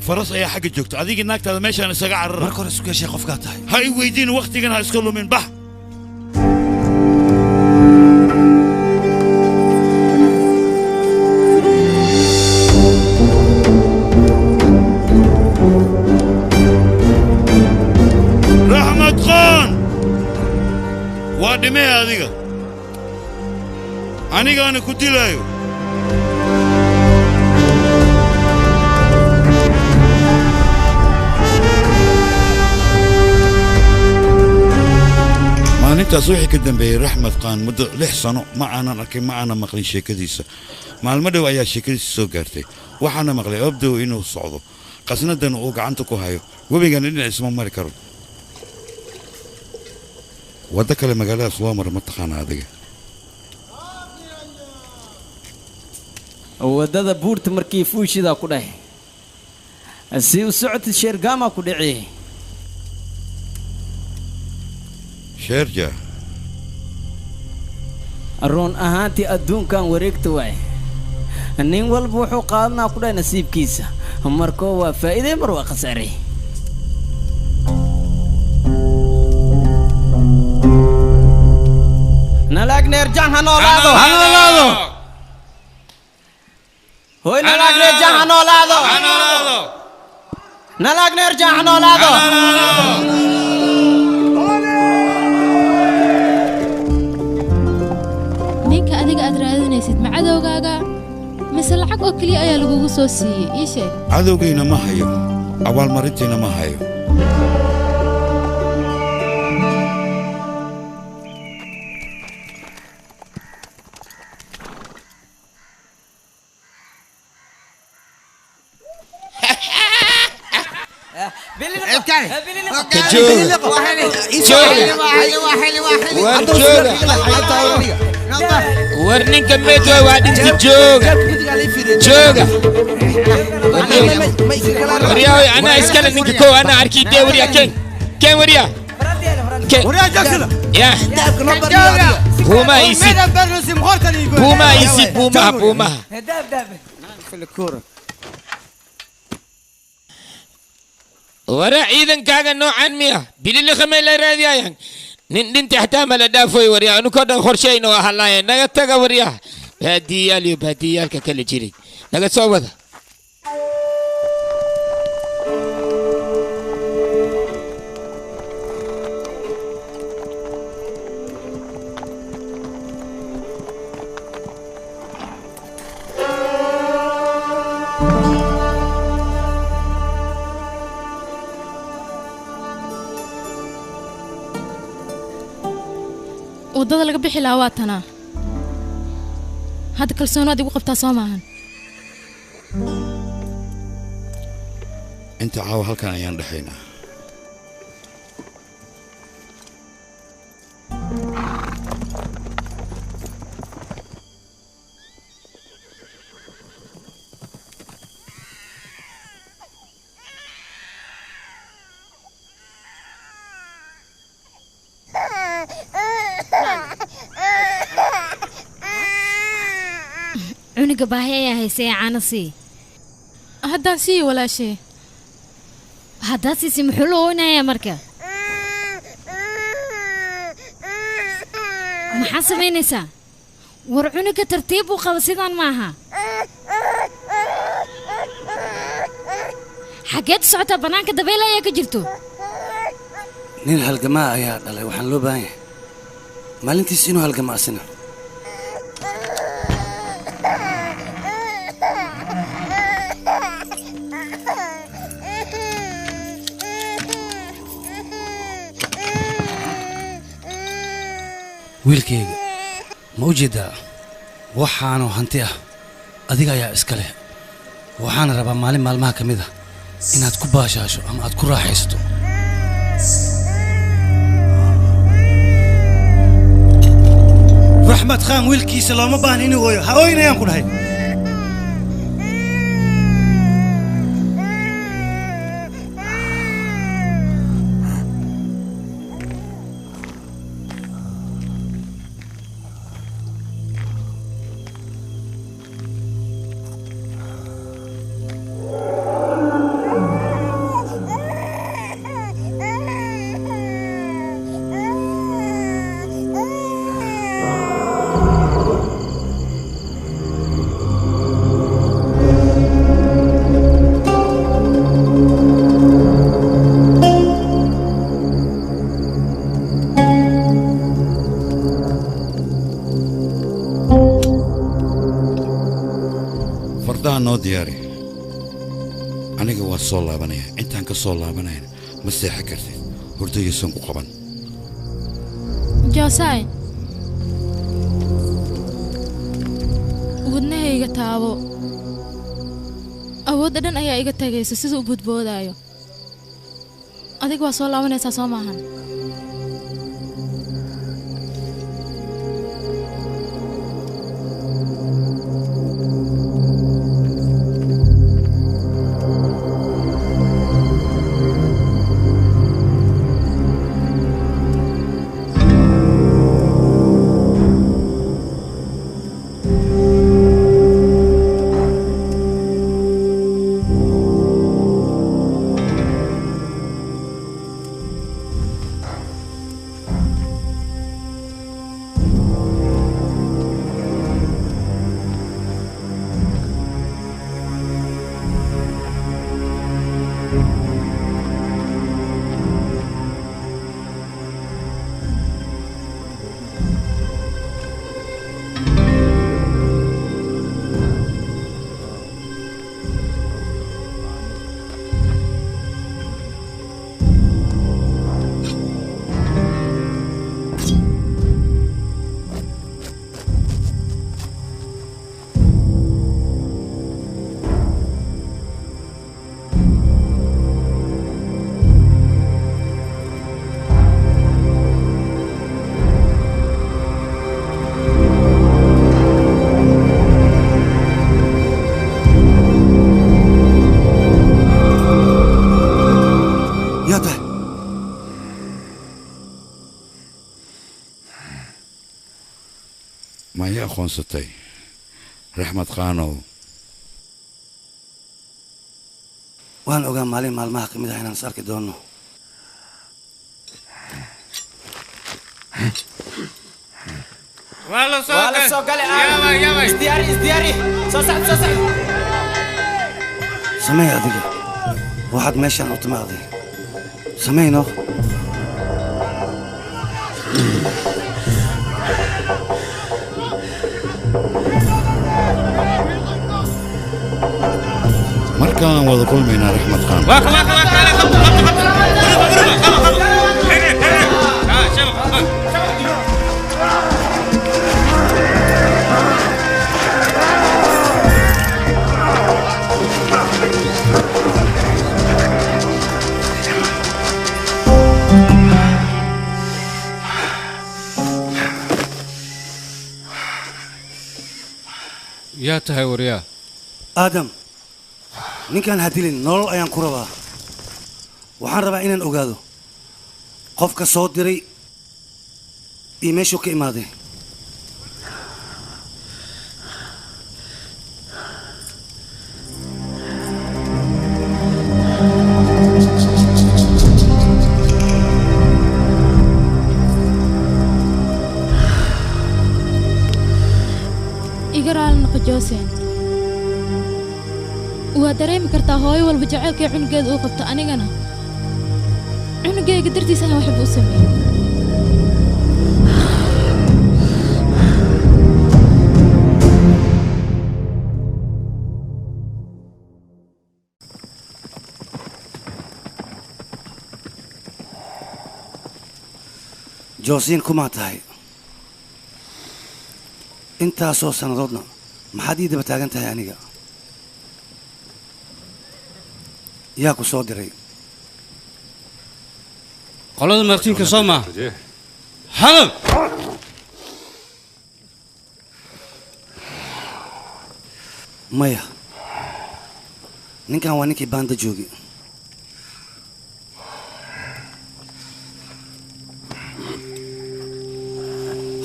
faras ayaa xagga joogta adigii naagtaada meeshaan isaga carara marka hore isku yeeshay qofkaa tahay ha i weydiin wakhtigan ha iska lumin bax raxmad qaan waa dhimee adiga anigaana ku dilaayo maalintaas wixii ka dambeeyey raxmed qaan muddo 6 sano ma aanan arkin ma aanan maqlin sheekadiisa maalmo dhow ayaa sheekadiisa soo gaartay waxaana maqlay obdow inuu socdo qasnadan uu gacanta ku hayo webigana dhinac isma mari karo waddo kale magaaladaas waa mara ma taqaana adiga waddada buurta markii fuushidaa ku dhahay si u socotid sheergaamaa ku dhici sheerja run ahaantii adduunkan wareegta waay nin walba wuxuu qaadanaa ku dhahay nasiibkiisa markoo waa faa'iiday mar waa khasaaray nalaag neerjaan ha noolaado ha noolaado hoy nalaag neerjaan ha noolaado ha noolaado nalaag neerjaan ha noolaado ninka adiga aad raadinaysid ma cadowgaaga mise lacag oo keliya ayaa lagugu soo siiyey ii sheeg cadowgayna ma hayo abaalmarintiina ma hayo war ninka meed waa dhinta jooga jooga waryaa anaa iskale ninka kow anaa arkii dee waryaa ken ken waryaa ya buumaha isid buumaha isid buumaha buumaha wara ciidankaaga noocan miya bililiqamay la raadiyayaan Nin dhintay xataa ma la dhaafoy waryaa, anukoo dhan qorshayna waa halaaya. Naga taga waryaa, baadiyayaal iyo baadiyayaalka kala jiray naga soo wada. Waddada laga bixi lahaa waa tanaa. Hadda kalsoonaad igu qabtaa soo maahan? Inta caawa halkan ayaan dhexaynaa. Cunuga baahi ayaa haysay, caano sii. Haddaan siiyi walaashee. Haddaad siisi muxuu la ooynayaa marka? Maxaa samaynaysaa? War cunuga tartiib u qaba, sidaan maaha. Xaggeed u socotaa? Bannaanka dabeyl ayaa ka jirto. Nin halgamaa ayaa dhalay, waxaan loo baahan yahay maalintiis inuu halgamo asina. Wiilkayga, ma u jeeddaa waxaanoo hanti ah adiga ayaa iska leh, waxaana rabaa maalin maalmaha ka mid ah inaad ku baashaasho ama aad ku raaxaysato. Raxmad Khaan wiilkiisa looma baahna inuu ooyo. Ha ooynayaan ku dhahay. Fardaha noo diyaari, aniga waa soo laabanaya. Intaan ka soo laabanayna ma seexan kartid, hurdayaysan ku qaban. Joosaay, wadnahayga taabo. Awoodda dhan ayaa iga tagaysa siduu u budboodaayo. Adiga waa soo laabanaysaa soo maahan? Yaa tahay? Ma ii aqoonsatay, Raxmad Khaanow? Waan ogaa maalin maalmaha ka mid ah inaan is arki doonno. Waa la soo galay. Isdiyaari, isdiyaari, soo socod, soo socod. Samee adiga waxaad meeshaan u timaaday, sameyno. Markaan wada kulmaynaa, Raxmad Khan. Waa ka qabto, qabto, qabto. Xiri, xiri. Ah, shabaq, qabto. Yaa tahay waryaa? Aadam, ninkaan ha dilin, nolol ayaan ku rabaa. Waxaan rabaa inaan ogaado qofka soo diray iyo meeshuu ka imaaday. Iga raali noqo, Josen. Waa dareemi kartaa hooyo walba jacaylkay cunugeeda uu qabto. Anigana cunugayga dartiis ayaan waxba u sameeyey. Joosiin, kumaa tahay? Intaasoo sannadoodna maxaad ii daba taagan tahay aniga? Yaa ku soo diray? Qolada martiinka soo maaha hadal. Maya, ninkan waa ninkii baanda joogi.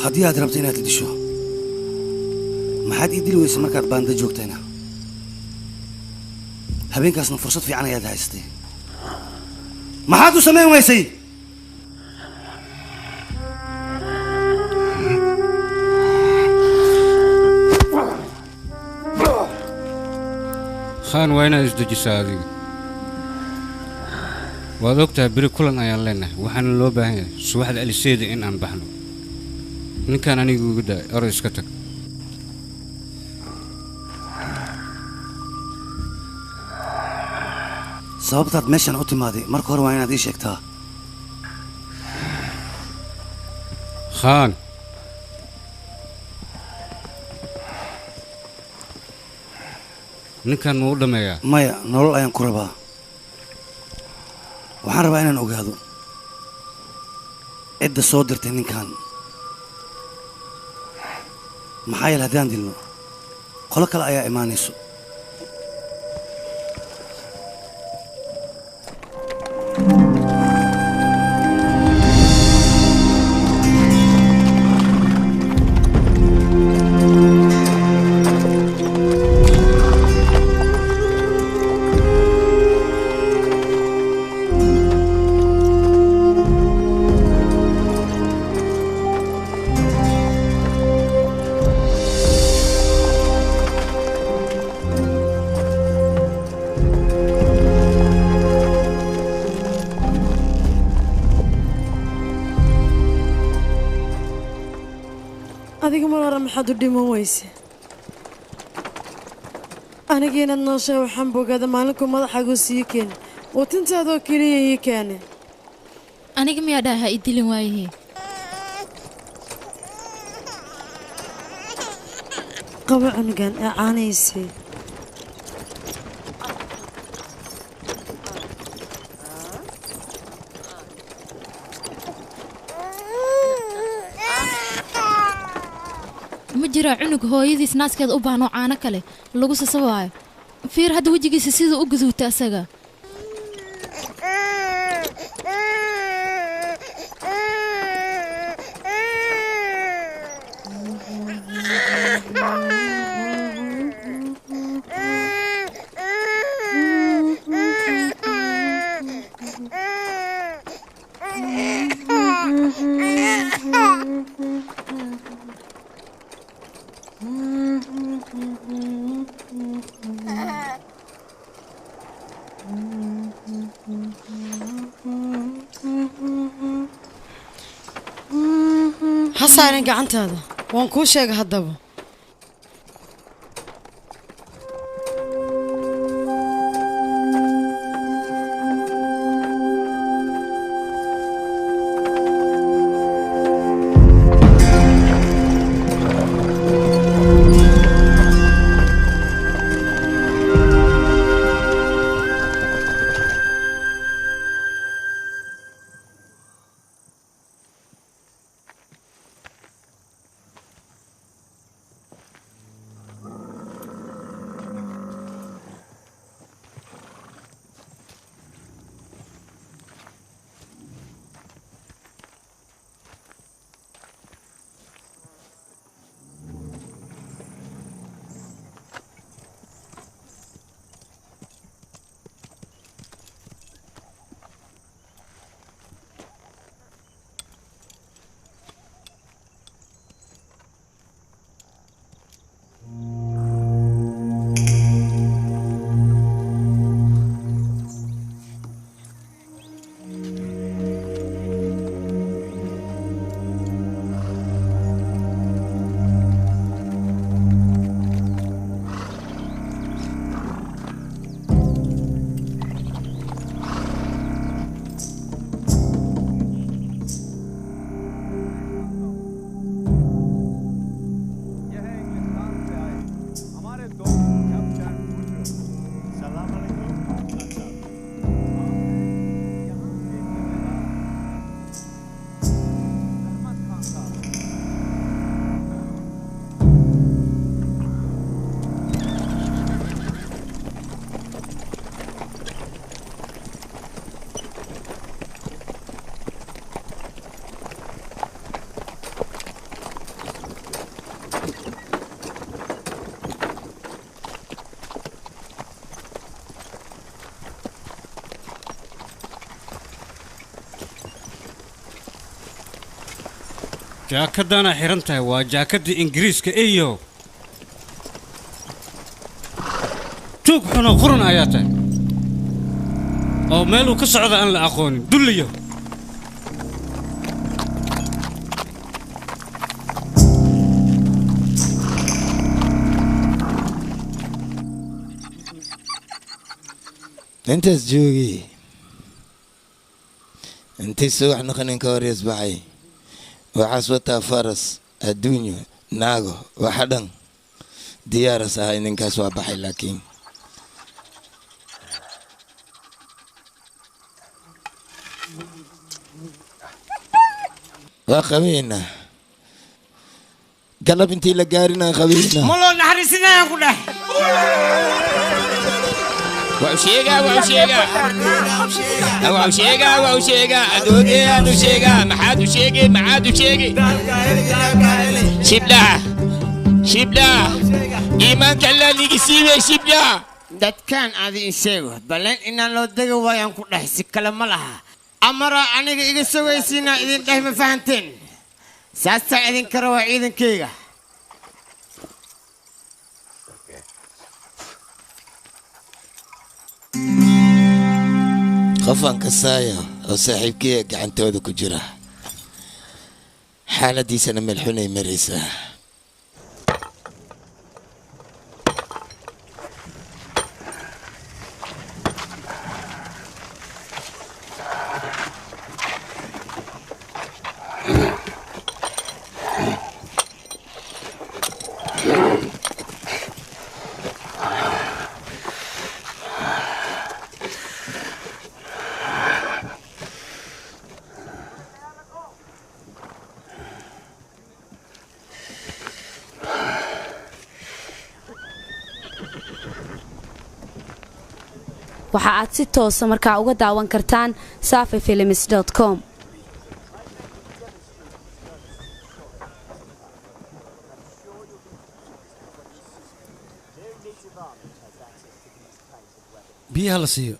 Haddii aad rabto inaad i disho, maxaad ii dili weysa markaad baanda joogtayna? Habeenkaasna fursad fiican ayaad haysatay, maxaad u samayn weysay? Khaan, waa inaad isdejisaa. Adiga waad og tahay beri kulan ayaan leenahay, waxaana loo baahan yahay subaxda aliseeda in aan baxno. Ninkaan aniga igu daay, oro iska tag. Sababtaad meeshan u timaaday marka hore waa inaad ii sheegtaa. Khaan, ninkaan ma u dhammeeyaa? Maya, nolol ayaan ku rabaa. Waxaan rabaa inaan ogaado cidda soo dirtay ninkan, maxaa yeele haddaan dilno qolo kale ayaa imaanayso. Adiga mar hore maxaad u dhiman weyse? Aniga inaad nooshahay waxaan bogaada maalinku madaxaagu sii keeni watintaadoo keliya ii keene. Aniga miyaa dhaha ha i dilin waayihii? Qabo cunugan ee caanaysii. Ma jiraa cunug hooyadiis naaskeeda u baahan oo caano kale lagu sasabaayo? Fiir hadda wejigiisa siduu u guduuta asaga. saarin gacantaada waan kuu sheegay haddaba Jaakadana xiran tahay waa jaakadii Ingiriiska iyo tuug xun oo qurun ayaa tahay oo meel uu ka socda aan la aqoonin dulliyo intaas joogi intay subax noqonin ka hor isbaxay waxaas wataa faras adduunyo naago waxa dhan diyaaras ahay ninkaas waa baxay laakiin waa qabeynaa galab intii la gaarinaan qabeynaa ma loo naxariisinayaan ku dheh waa u sheegaa adoogayaan u sheegaa maxaad u sheegay maxaad u sheegay shibdhaa shibdhaa iimaanka allaa niigi siibay shibdhaa dadkaan aadi in sheego balleen inaan loo degi waayaan ku dheh si kale ma laha amara aniga iga sugaysiinaa idin dheh ma fahanteen saasaa idinka rabaa ciidankayga qofaan kasaaya oo saaxiibkiya gacantooda ku jira xaaladiisana meel xunay maraysaa Waxa aad si toosa markaa uga daawan kartaan safifilms.com. Biyaha la siiyo.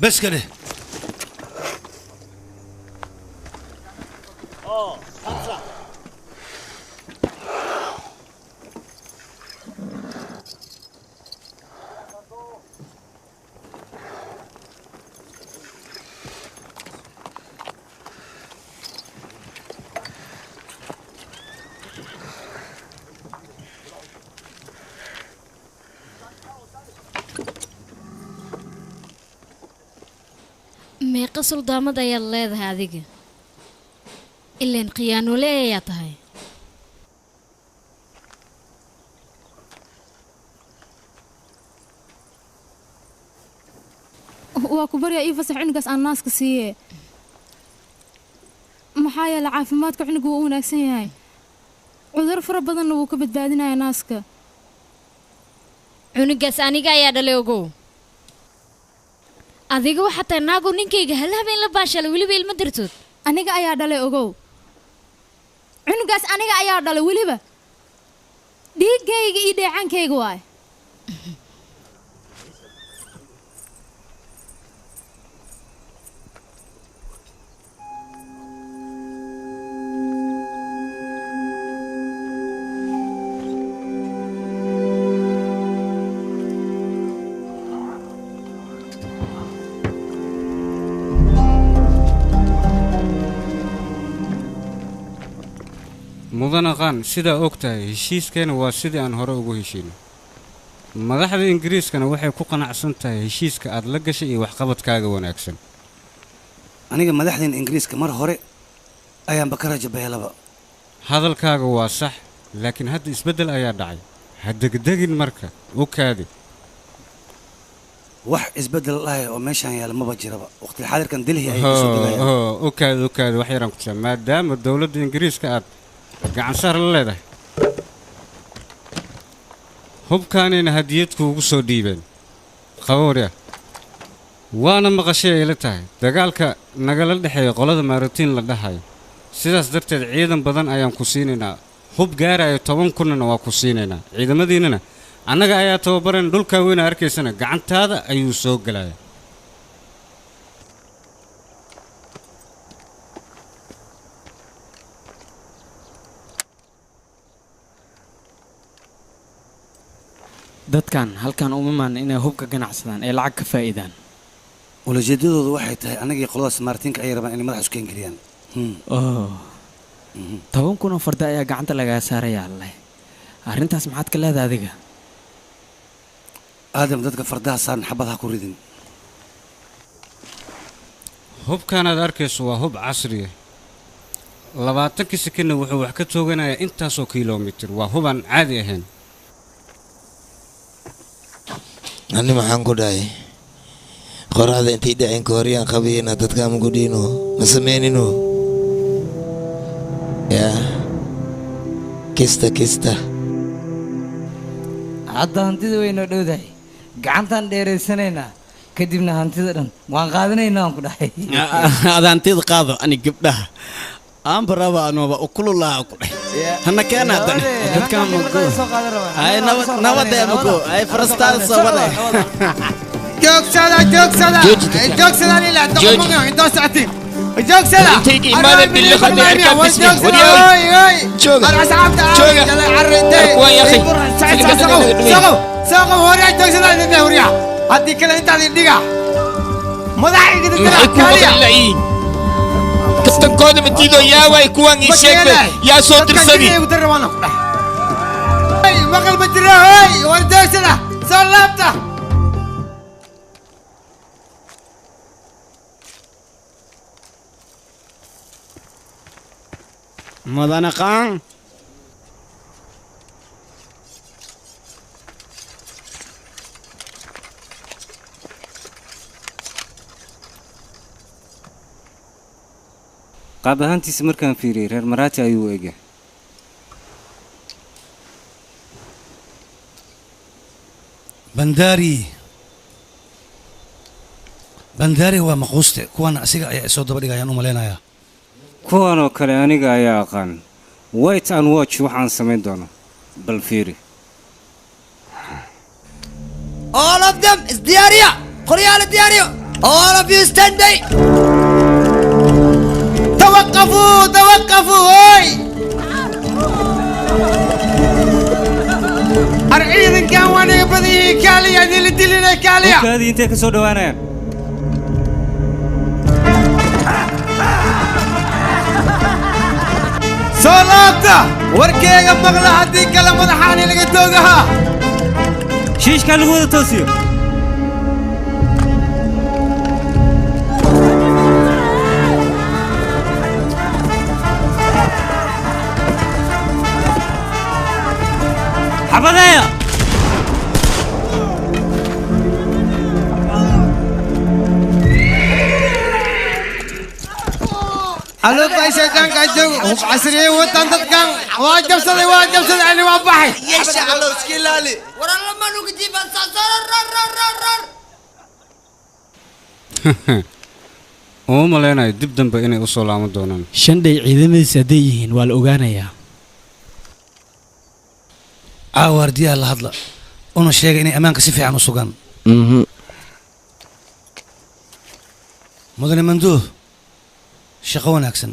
Bes ka dheh. Meeqa suldaamad ayaad leedahay adiga? Ileen khiyaanole ayaa tahay. Waa ku baryaa, ii fasax cunugaas aan naaska siiye, maxaa yeele caafimaadka cunuga wuu u wanaagsan yahay, cuduro fara badanna wuu ka badbaadinayaa naaska. Cunugaas aniga ayaa dhalay, ogow. Adiga waxaa tahay naagow ninkayga hal habeen la baashala, weliba ilmo dartood. Aniga ayaa dhalay, ogow. Cunugaas aniga ayaa dhalay, weliba dhiiggayga iyo dheecaankayga waay. Mudane Qaan, sidaa og tahay, heshiiskeena waa sidii aan hore ugu heshiino. Madaxda Ingiriiskana waxay ku qanacsan tahay heshiiska aad la gashay iyo waxqabadkaaga wanaagsan. Aniga madaxdeen Ingiriiska mar hore ayaanba ka rajo beelaba. Hadalkaaga waa sax, laakiin hadda isbeddel ayaa dhacay. Ha degdegin, marka u kaadi. Wax isbeddel lahay oo meeshaan yaala maba jiraba. Waqti xaadirkan Delhi ayay kasoo degayaan. U kaadi, u kaadi, wax yaraan ku tusaa. Maadaama dowladda Ingiriiska aad gacan saar la leedahay, hubkaanayna hadiyad kuugu soo dhiibeen. Qaboorya waana maqashay ay la tahay dagaalka nagala dhexeeya qolada Maaratiin la dhahayo. Sidaas darteed ciidan badan ayaan ku siinaynaa, hub gaarayo 10,000-na waa ku siinaynaa. Ciidamadiinnana annaga ayaa tababaran. Dhulkaa weyna arkaysana gacantaada ayuu soo gelaya. Dadkan halkan uma maan inay hubka ganacsadaan ee lacag ka faa'iidaan. Ulajeedadoodu waxay tahay anagii qoladaas Maartiinka ayay rabaan inay madaxa isku keengeliyaan. Oh, 10,000 oo farda ayaa gacanta lagaa saaraya. Alleh, arrintaas maxaad ka leedahay adiga? Aadam, dadka fardaha saaran xabad ha ku ridin. Hubkaanaad arkayso waa hub casriya. 20-kii sekinna wuxuu wax ka tooganayaa intaasoo kilomitir. Waa hubaan caadi ahayn. Ani maxaan ku dhahay? Qoraxda intay dhaceen ka horyaan qabiyena dadka ama gudhiino ma sameynino yaa kista kista. Hadda hantida way noo dhowdahay, gacantaan dheeraysanaynaa, kadibna hantida dhan waan qaadanaynaa, aan ku dhahay. Ada hantida qaado, ani gabdhaha aanba raba anooba ukululaha ku dhahay. Hana keena haddana dadkaan mago. Ay, nabad nabadee mago, ay farastaada soo wada. Joogsada, joogsada, joogsada, ilaa doqomonga intoo socotiin, joogsada. Intayga imaada billiqada erkaa bismi. Waryaay. Jooga. Jooga. Kuwan ya akhi. Saqow horyaa, joogsada idin horyaa, haddii kale intaad idhiga madaxa igida. Maxay ku maqlayiin? Kaftankooda ma diido yaa waay kuwan, ii sheegbe yaa soo dirsadi. Maqal ma jira, hoy, war joogsada, soo laabta. Mudane Qaan. Qaab ahaantiisa markaan fiiriyey, reer Maraati ayuu u egyahay. Bandari, Bandari waa maquuste. Kuwan asiga ayaa isoo daba dhigayaan u malaynayaa. Kuwan oo kale aniga ayaa aqaan. Wait and watch waxaan samayn doono, bal fiiri. All of them isdiyaariya, qoryaala diyaariyo. All of you stand by. توقفوا توقفوا هوي ciidankan waa naga badan yihiin kaaliya idinla dilina kaaliya hubkaadii intay ka soo dhowaanayaan soo laabta warkeyga maqla haddii kale madaxaani laga toogahaa shiishkaa lagu wada toosiyo xabadeeya alubay shaydaanka joogo hub casriyey wadan dadkan waa jabsaday waa jabsaday ani waa baxay yeesha allow iska ilaali war alla ma nugu jiifan rar. Uma malaynayo dib dambe inay u soo laaban doonaan. Shandhay ciidamadiisa hadday yihiin waa la ogaanayaa. Caawa waardiyaha la hadla una sheega inay ammaanka si fiican u sugaan. Mudane Manduuh, shaqo wanaagsan.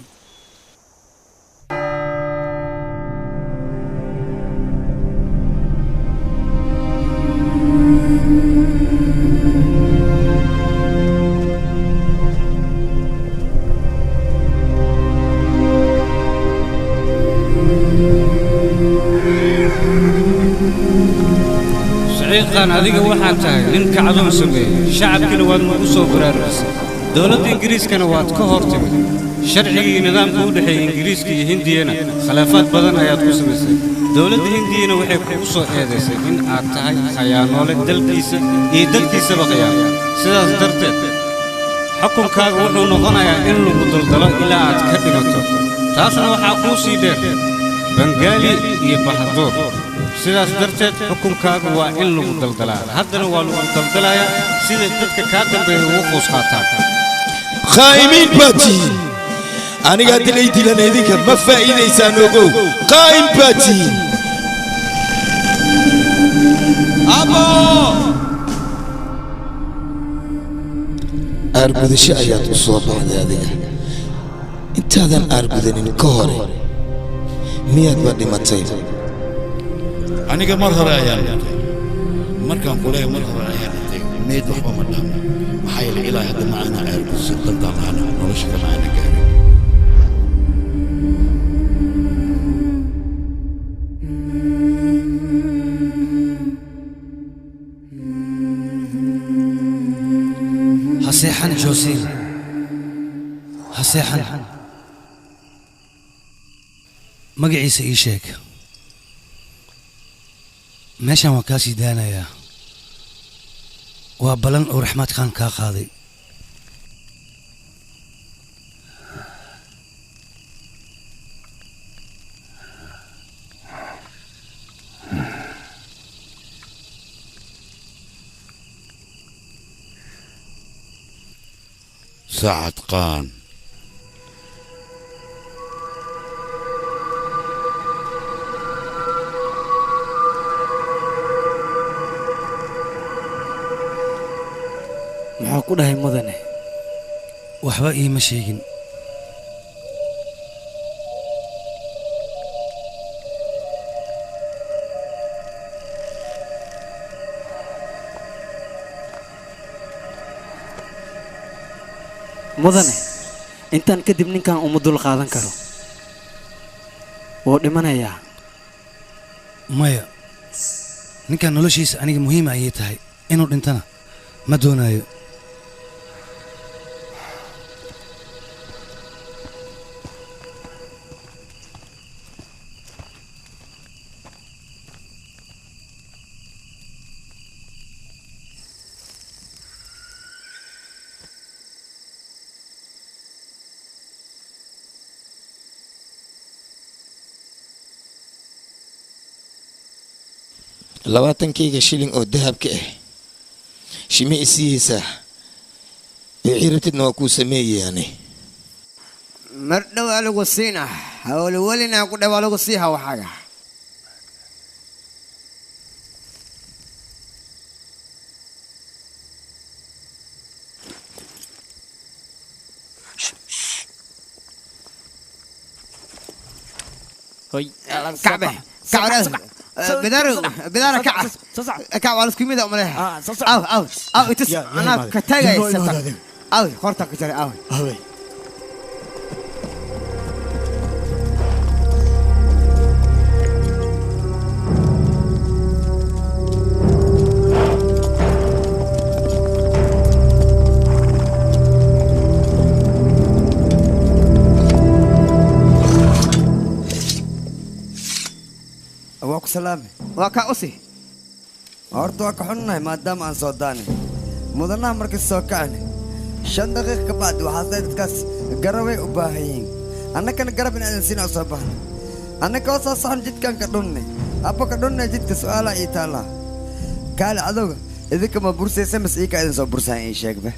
Siciidqaan, adiga waxaad tahay nin kacdoon sameeyey, shacabkiina waad nagu soo baraarujisay, dowladda Ingiriiskana waad ka hor timid, sharcigii nidaamka u dhexeeyey Ingiriiska iyo Hindiyana khilaafaad badan ayaad ku samaysay. Dowladda Hindiyana waxay kugu soo eedaysay in aad tahay khayaanoole dalkiisa iyo dadkiisaba khiyaano. Sidaas darteed xukunkaaga wuxuu noqonayaa in lagu daldalo ilaa aad ka dhimato. Taasna waxaa kuu sii dheer Bangaali iyo Bahaduur. Sidaas darteed xukunkaagu waa in lagu daldalaa. Haddana waa lagu daldalayaa sida dadka kaa dambeeya ugu quus qaataan. Khaa'imiin baa tihiin. Aniga hadda lay dilan idinka ma faa'iidaysaan, ogow, qaa'im baa tihiin. Abo Aargudasho ayaad u soo baxday adiga. Intaadan aargudanin ka hore miyaadba dhimatay? Aniga mar hore ayaan dhintay. Markaan kuleeya mar hore ayaan dhintay, meyd waxba ma dhaamo, maxaa yeelay ilaa hadda ma aana aargudsan dantaan lahana nolosha kama aana gaarin. Ha seexan Joosiin, ha seexan. Magaciisa ii sheeg. Meeshan waan kaa sii daanayaa, waa ballan uu Raxmaad Khaan kaa qaaday. Sacad Qaan. Muxuu ku dhahay mudane? Waxba iima sheegin. Mudane, intaan kadib ninkan uma dul qaadan karo, wuu dhimanayaa. Maya, ninkan noloshiisa aniga muhiim ayay tahay, inuu dhintana ma doonayo. 20kayga shilin oo dahabka ah shimi isihiisa wixii rabtidna waa kuu sameeyayaani. Mar dhow aa lagu siina hawlwelina ku dhow aa lagu siiha waxaaga. Hoy. Kacbe kacbe bidaaro bidaaro kaca kac waa lasku mid ah umaleha aw aw aw itus anaa ka taagaya sabta aw horta ka jaray aw waa ku salaame waa kaa usi horta waa ka xunnahay maadaama aan soo daanay mudanaha markii soo kacnay 5 daqiiq ka bacdi waxaasay dadkaas garabay u baahan yihiin annakana garab in aadan siin oo soo baxnay annaka oo soo saxan jidkaan ka dhunnay abba ka dhunnay jidka su'aalaa ii taallaa kaale adowga idinka ma bursaysa mas iika idin soo bursahan ii sheegba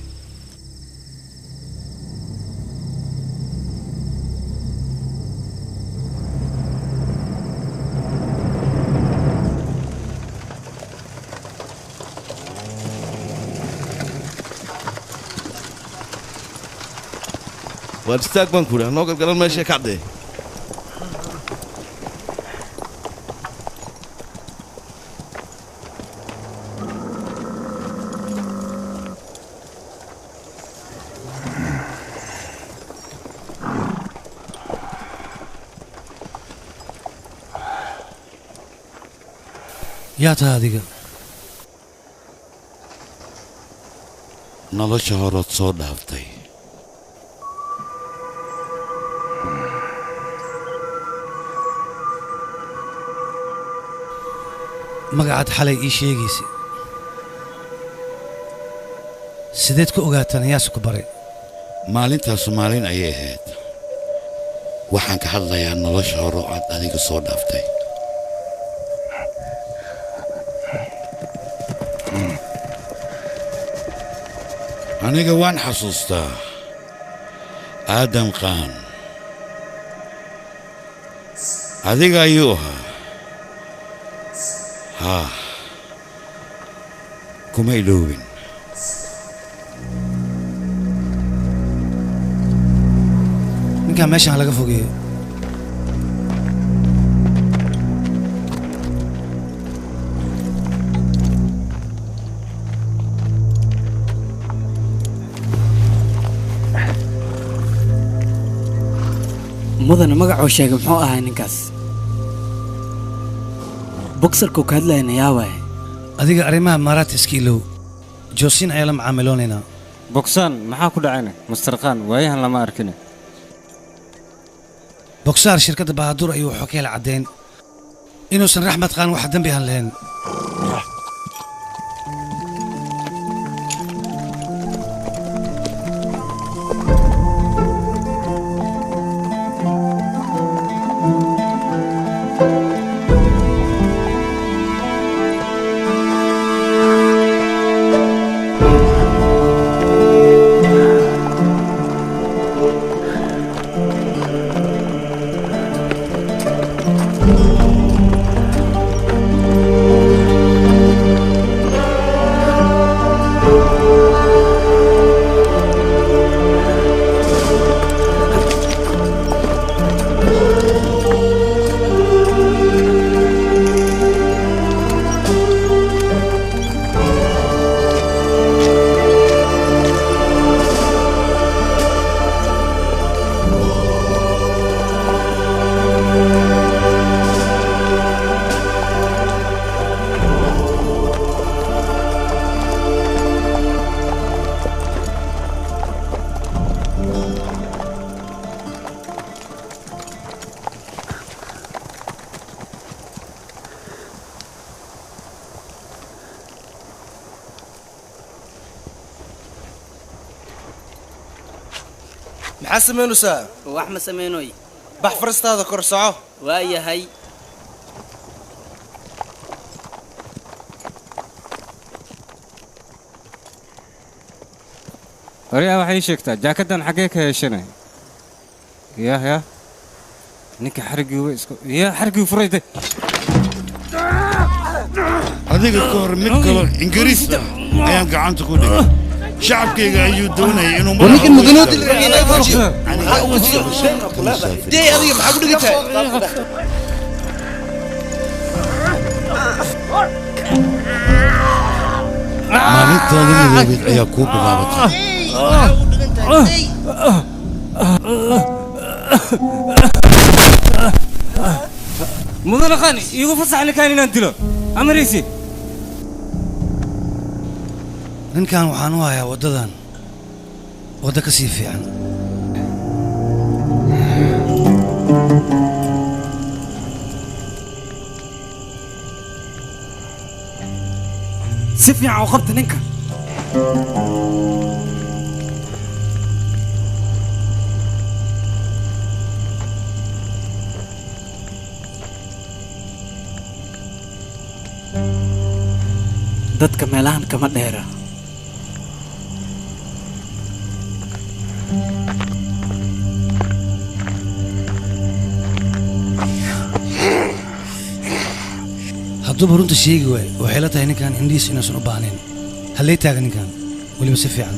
Waar istaag baan ku idhi noo galgalan meesha kacdee yaa tahay adiga nolosha horood soo dhaaftay magacaad xalay ii sheegaysay sideed ku ogaataan yaase ku baray maalintaasu maalin ayay ahayd waxaan ka hadlayaa nolosha hore oo aad adiga soo dhaaftay aniga waan xasuustaa aadam qaan adiga ayuu ahaa haa kuma iloobin ninkaan meeshaan laga fogeeyo mudane magacuu sheegay muxuu ahaa ninkaas bogsarkuu ka hadlayna yaa waaye adiga arrimaha maaraadta iska ilow joosiin ayaa la macaamiloonaynaa bogsaan maxaa ku dhacayna master khan waayahan lama arkine bogsaar shirkadda bahadur ayuu wuxuu ka hela caddeyn inuusan raxmed khaan wax dembi aan lahayn Maxaa samaynaysaa? Wax ma samaynoy. Bax faristaada kor soco. Waa yahay. Waryaa waxay ii sheegtaa jaakaddan xaggee ka heshanay yah yah ninka xariggii way isku yah xariggii furay de adiga ka hor mid kaloo ingiriis ah ayaan gacanta ku dhigay shacabkayga ayuu doonayay inuu Ninkan mudanood dee adiga maxaa ku dhigan tahay? Maalintaada madoobeed ayaa kuu bilaabatay. Mudane Khan, iigu fasax ninkaan inaan dilo amariisi. Ninkan waxaan u hayaa waddadan waddo ka sii fiican. Si fiican u qabta ninka. Dadka meelahan kama dheera. Hadduuba runta sheegi waayo, waxay la tahay ninkan indhihiisu inuusan u baahnayn. Hallee taaga ninkan weliba si fiican.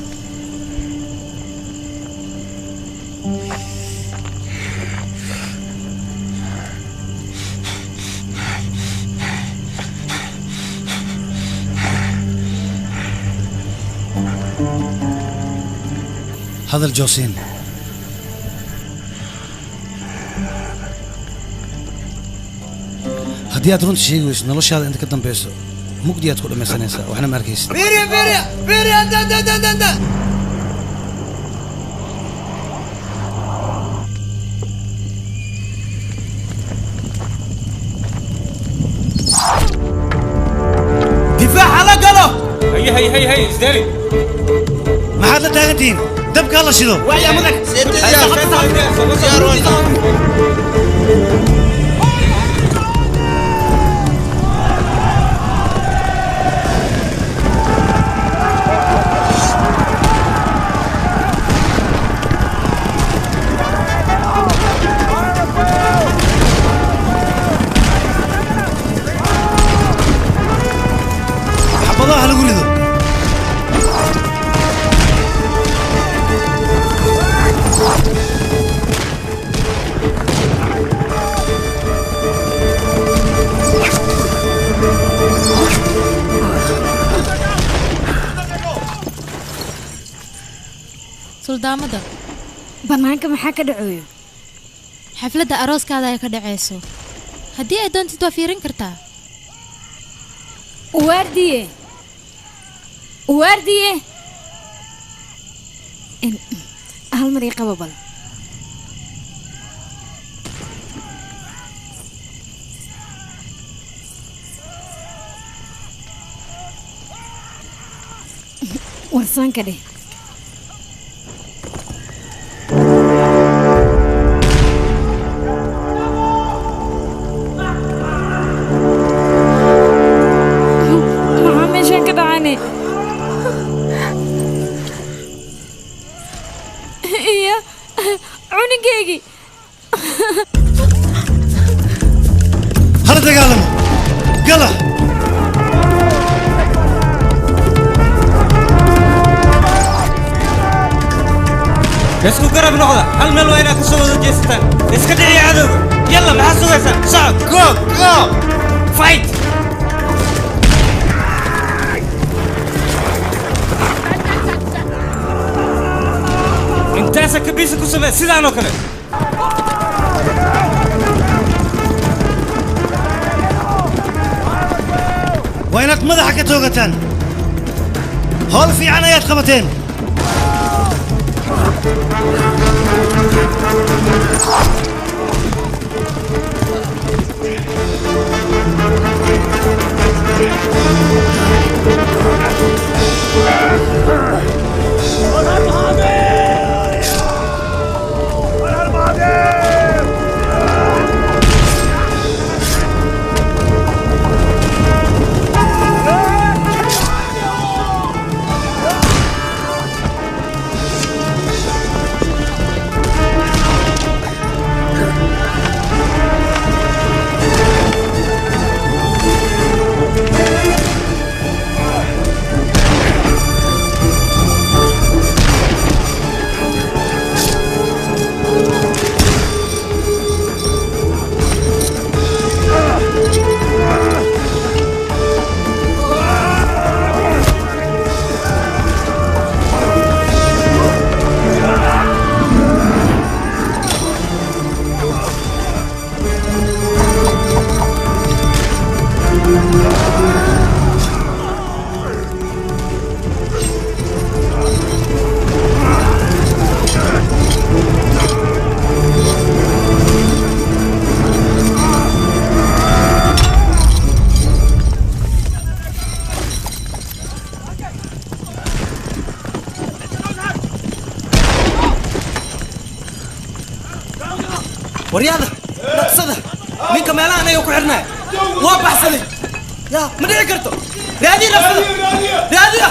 Hadal Josin. Haddii aad runta sheegi weyso, noloshaada inta ka dambayso mugdi aad ku dhammaysanaysaa, waxna ma arkaysid. Fiiriya, fiiriya, fiiriya, anda, anda, anda, anda. Difaaca la galo. Hay hay hay hay, isdaali. Maxaad la taagantihiin? Dabka hala shido. Waya mudan. Xabadaha ha lagu rido. Suldaamada. Bannaanka maxaa ka dhacoyo? Xafladda arooskaada ay ka dhacayso, haddii ay doontid waa fiirin kartaa. Waardiye, waardiye, hal mar ii qabo bal. Warsaanka dheh. Maxaa meeshaan ka dhacani? Iyo cunugeygii. Hala dagaalamo, gala. Isku garab noqda, hal meel waa inaad ka soo wada jeesataan. Iska dhiciya cadowga. Yalla, maxaa sugaysaan? Socod, go, go, fight. Intaasa kabiisa ku samee sidaan oo kale. Waa inaad madaxa ka toogataan. Howl fiican ayaad qabateen. Waryaada dhaqsada ninka meelahan ayuu ku xirnay waa baxsaday yaa ma dhici karto raadiya dhaqsada raadiya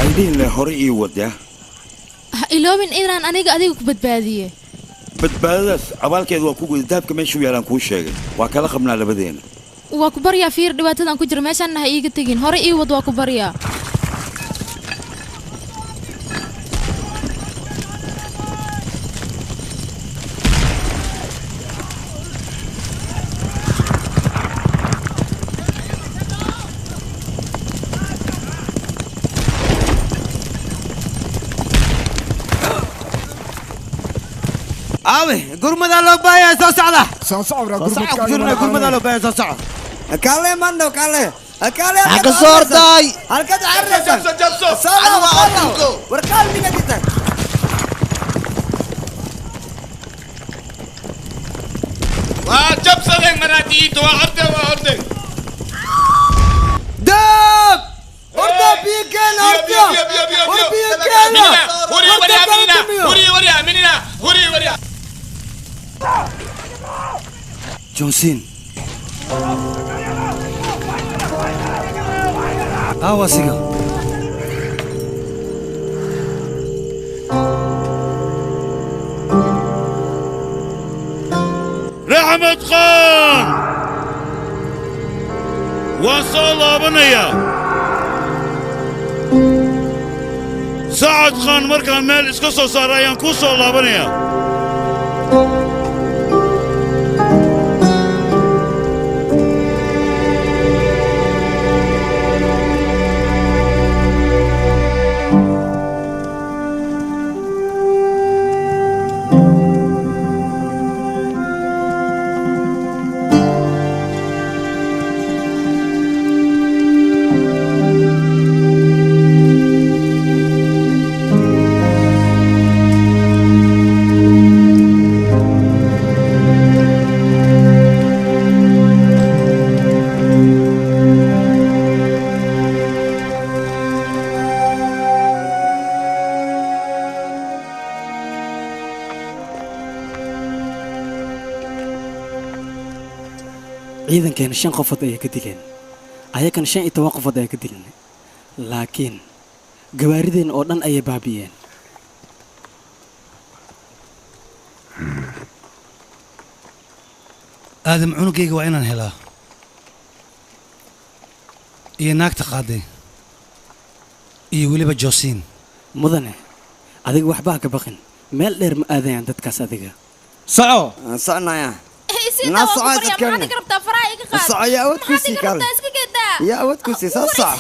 Aydiin le hore ii wadaa Ha iloobin inaan aniga adiga ku badbaadiye. Badbaadadaas abaalkeedu waa ku guday dahabka meeshuu yaalaan kuu sheegay waa kala qabnaa labadeena. Waa ku baryaa fiir dhibaatadan ku jira meeshaan ha iiga tegin hore ii wad waa ku baryaa. Aawe gurmada loo baayaa soo socda soo socda gurmadka gurmada loo baayaa soo socda kaale mando kaale kaale Halka soo orday. Halka carraysan jabso jabso war qalbiga dita waa jabsadeen maraatiinta waa orday waa orday dab orda biyo keena orda war biyo keena huri waryaa minina huri waryaa minina huri waryaa Johnson aawasiga Raxmad Khan waan soo laabanayaa Sacad Khan markaan meel iska soo saara ayaan kuu soo laabanayaa. Ciidankeena 5 qofood ayay ka dileen ayakana 15 qofood ayay ka dileen laakiin gawaarideen oo dhan ayay baabiyeen. Aadam cunugayga waa inaan helaa iyo naagta qaaday iyo weliba Josiin. Mudane adiga waxba ha ka baqin meel dheer ma aadayaan dadkaas adiga. Soco soconaya Na soco dadkan. Soco yaa awood ku sii kale. Yaa awood ku sii soo soco.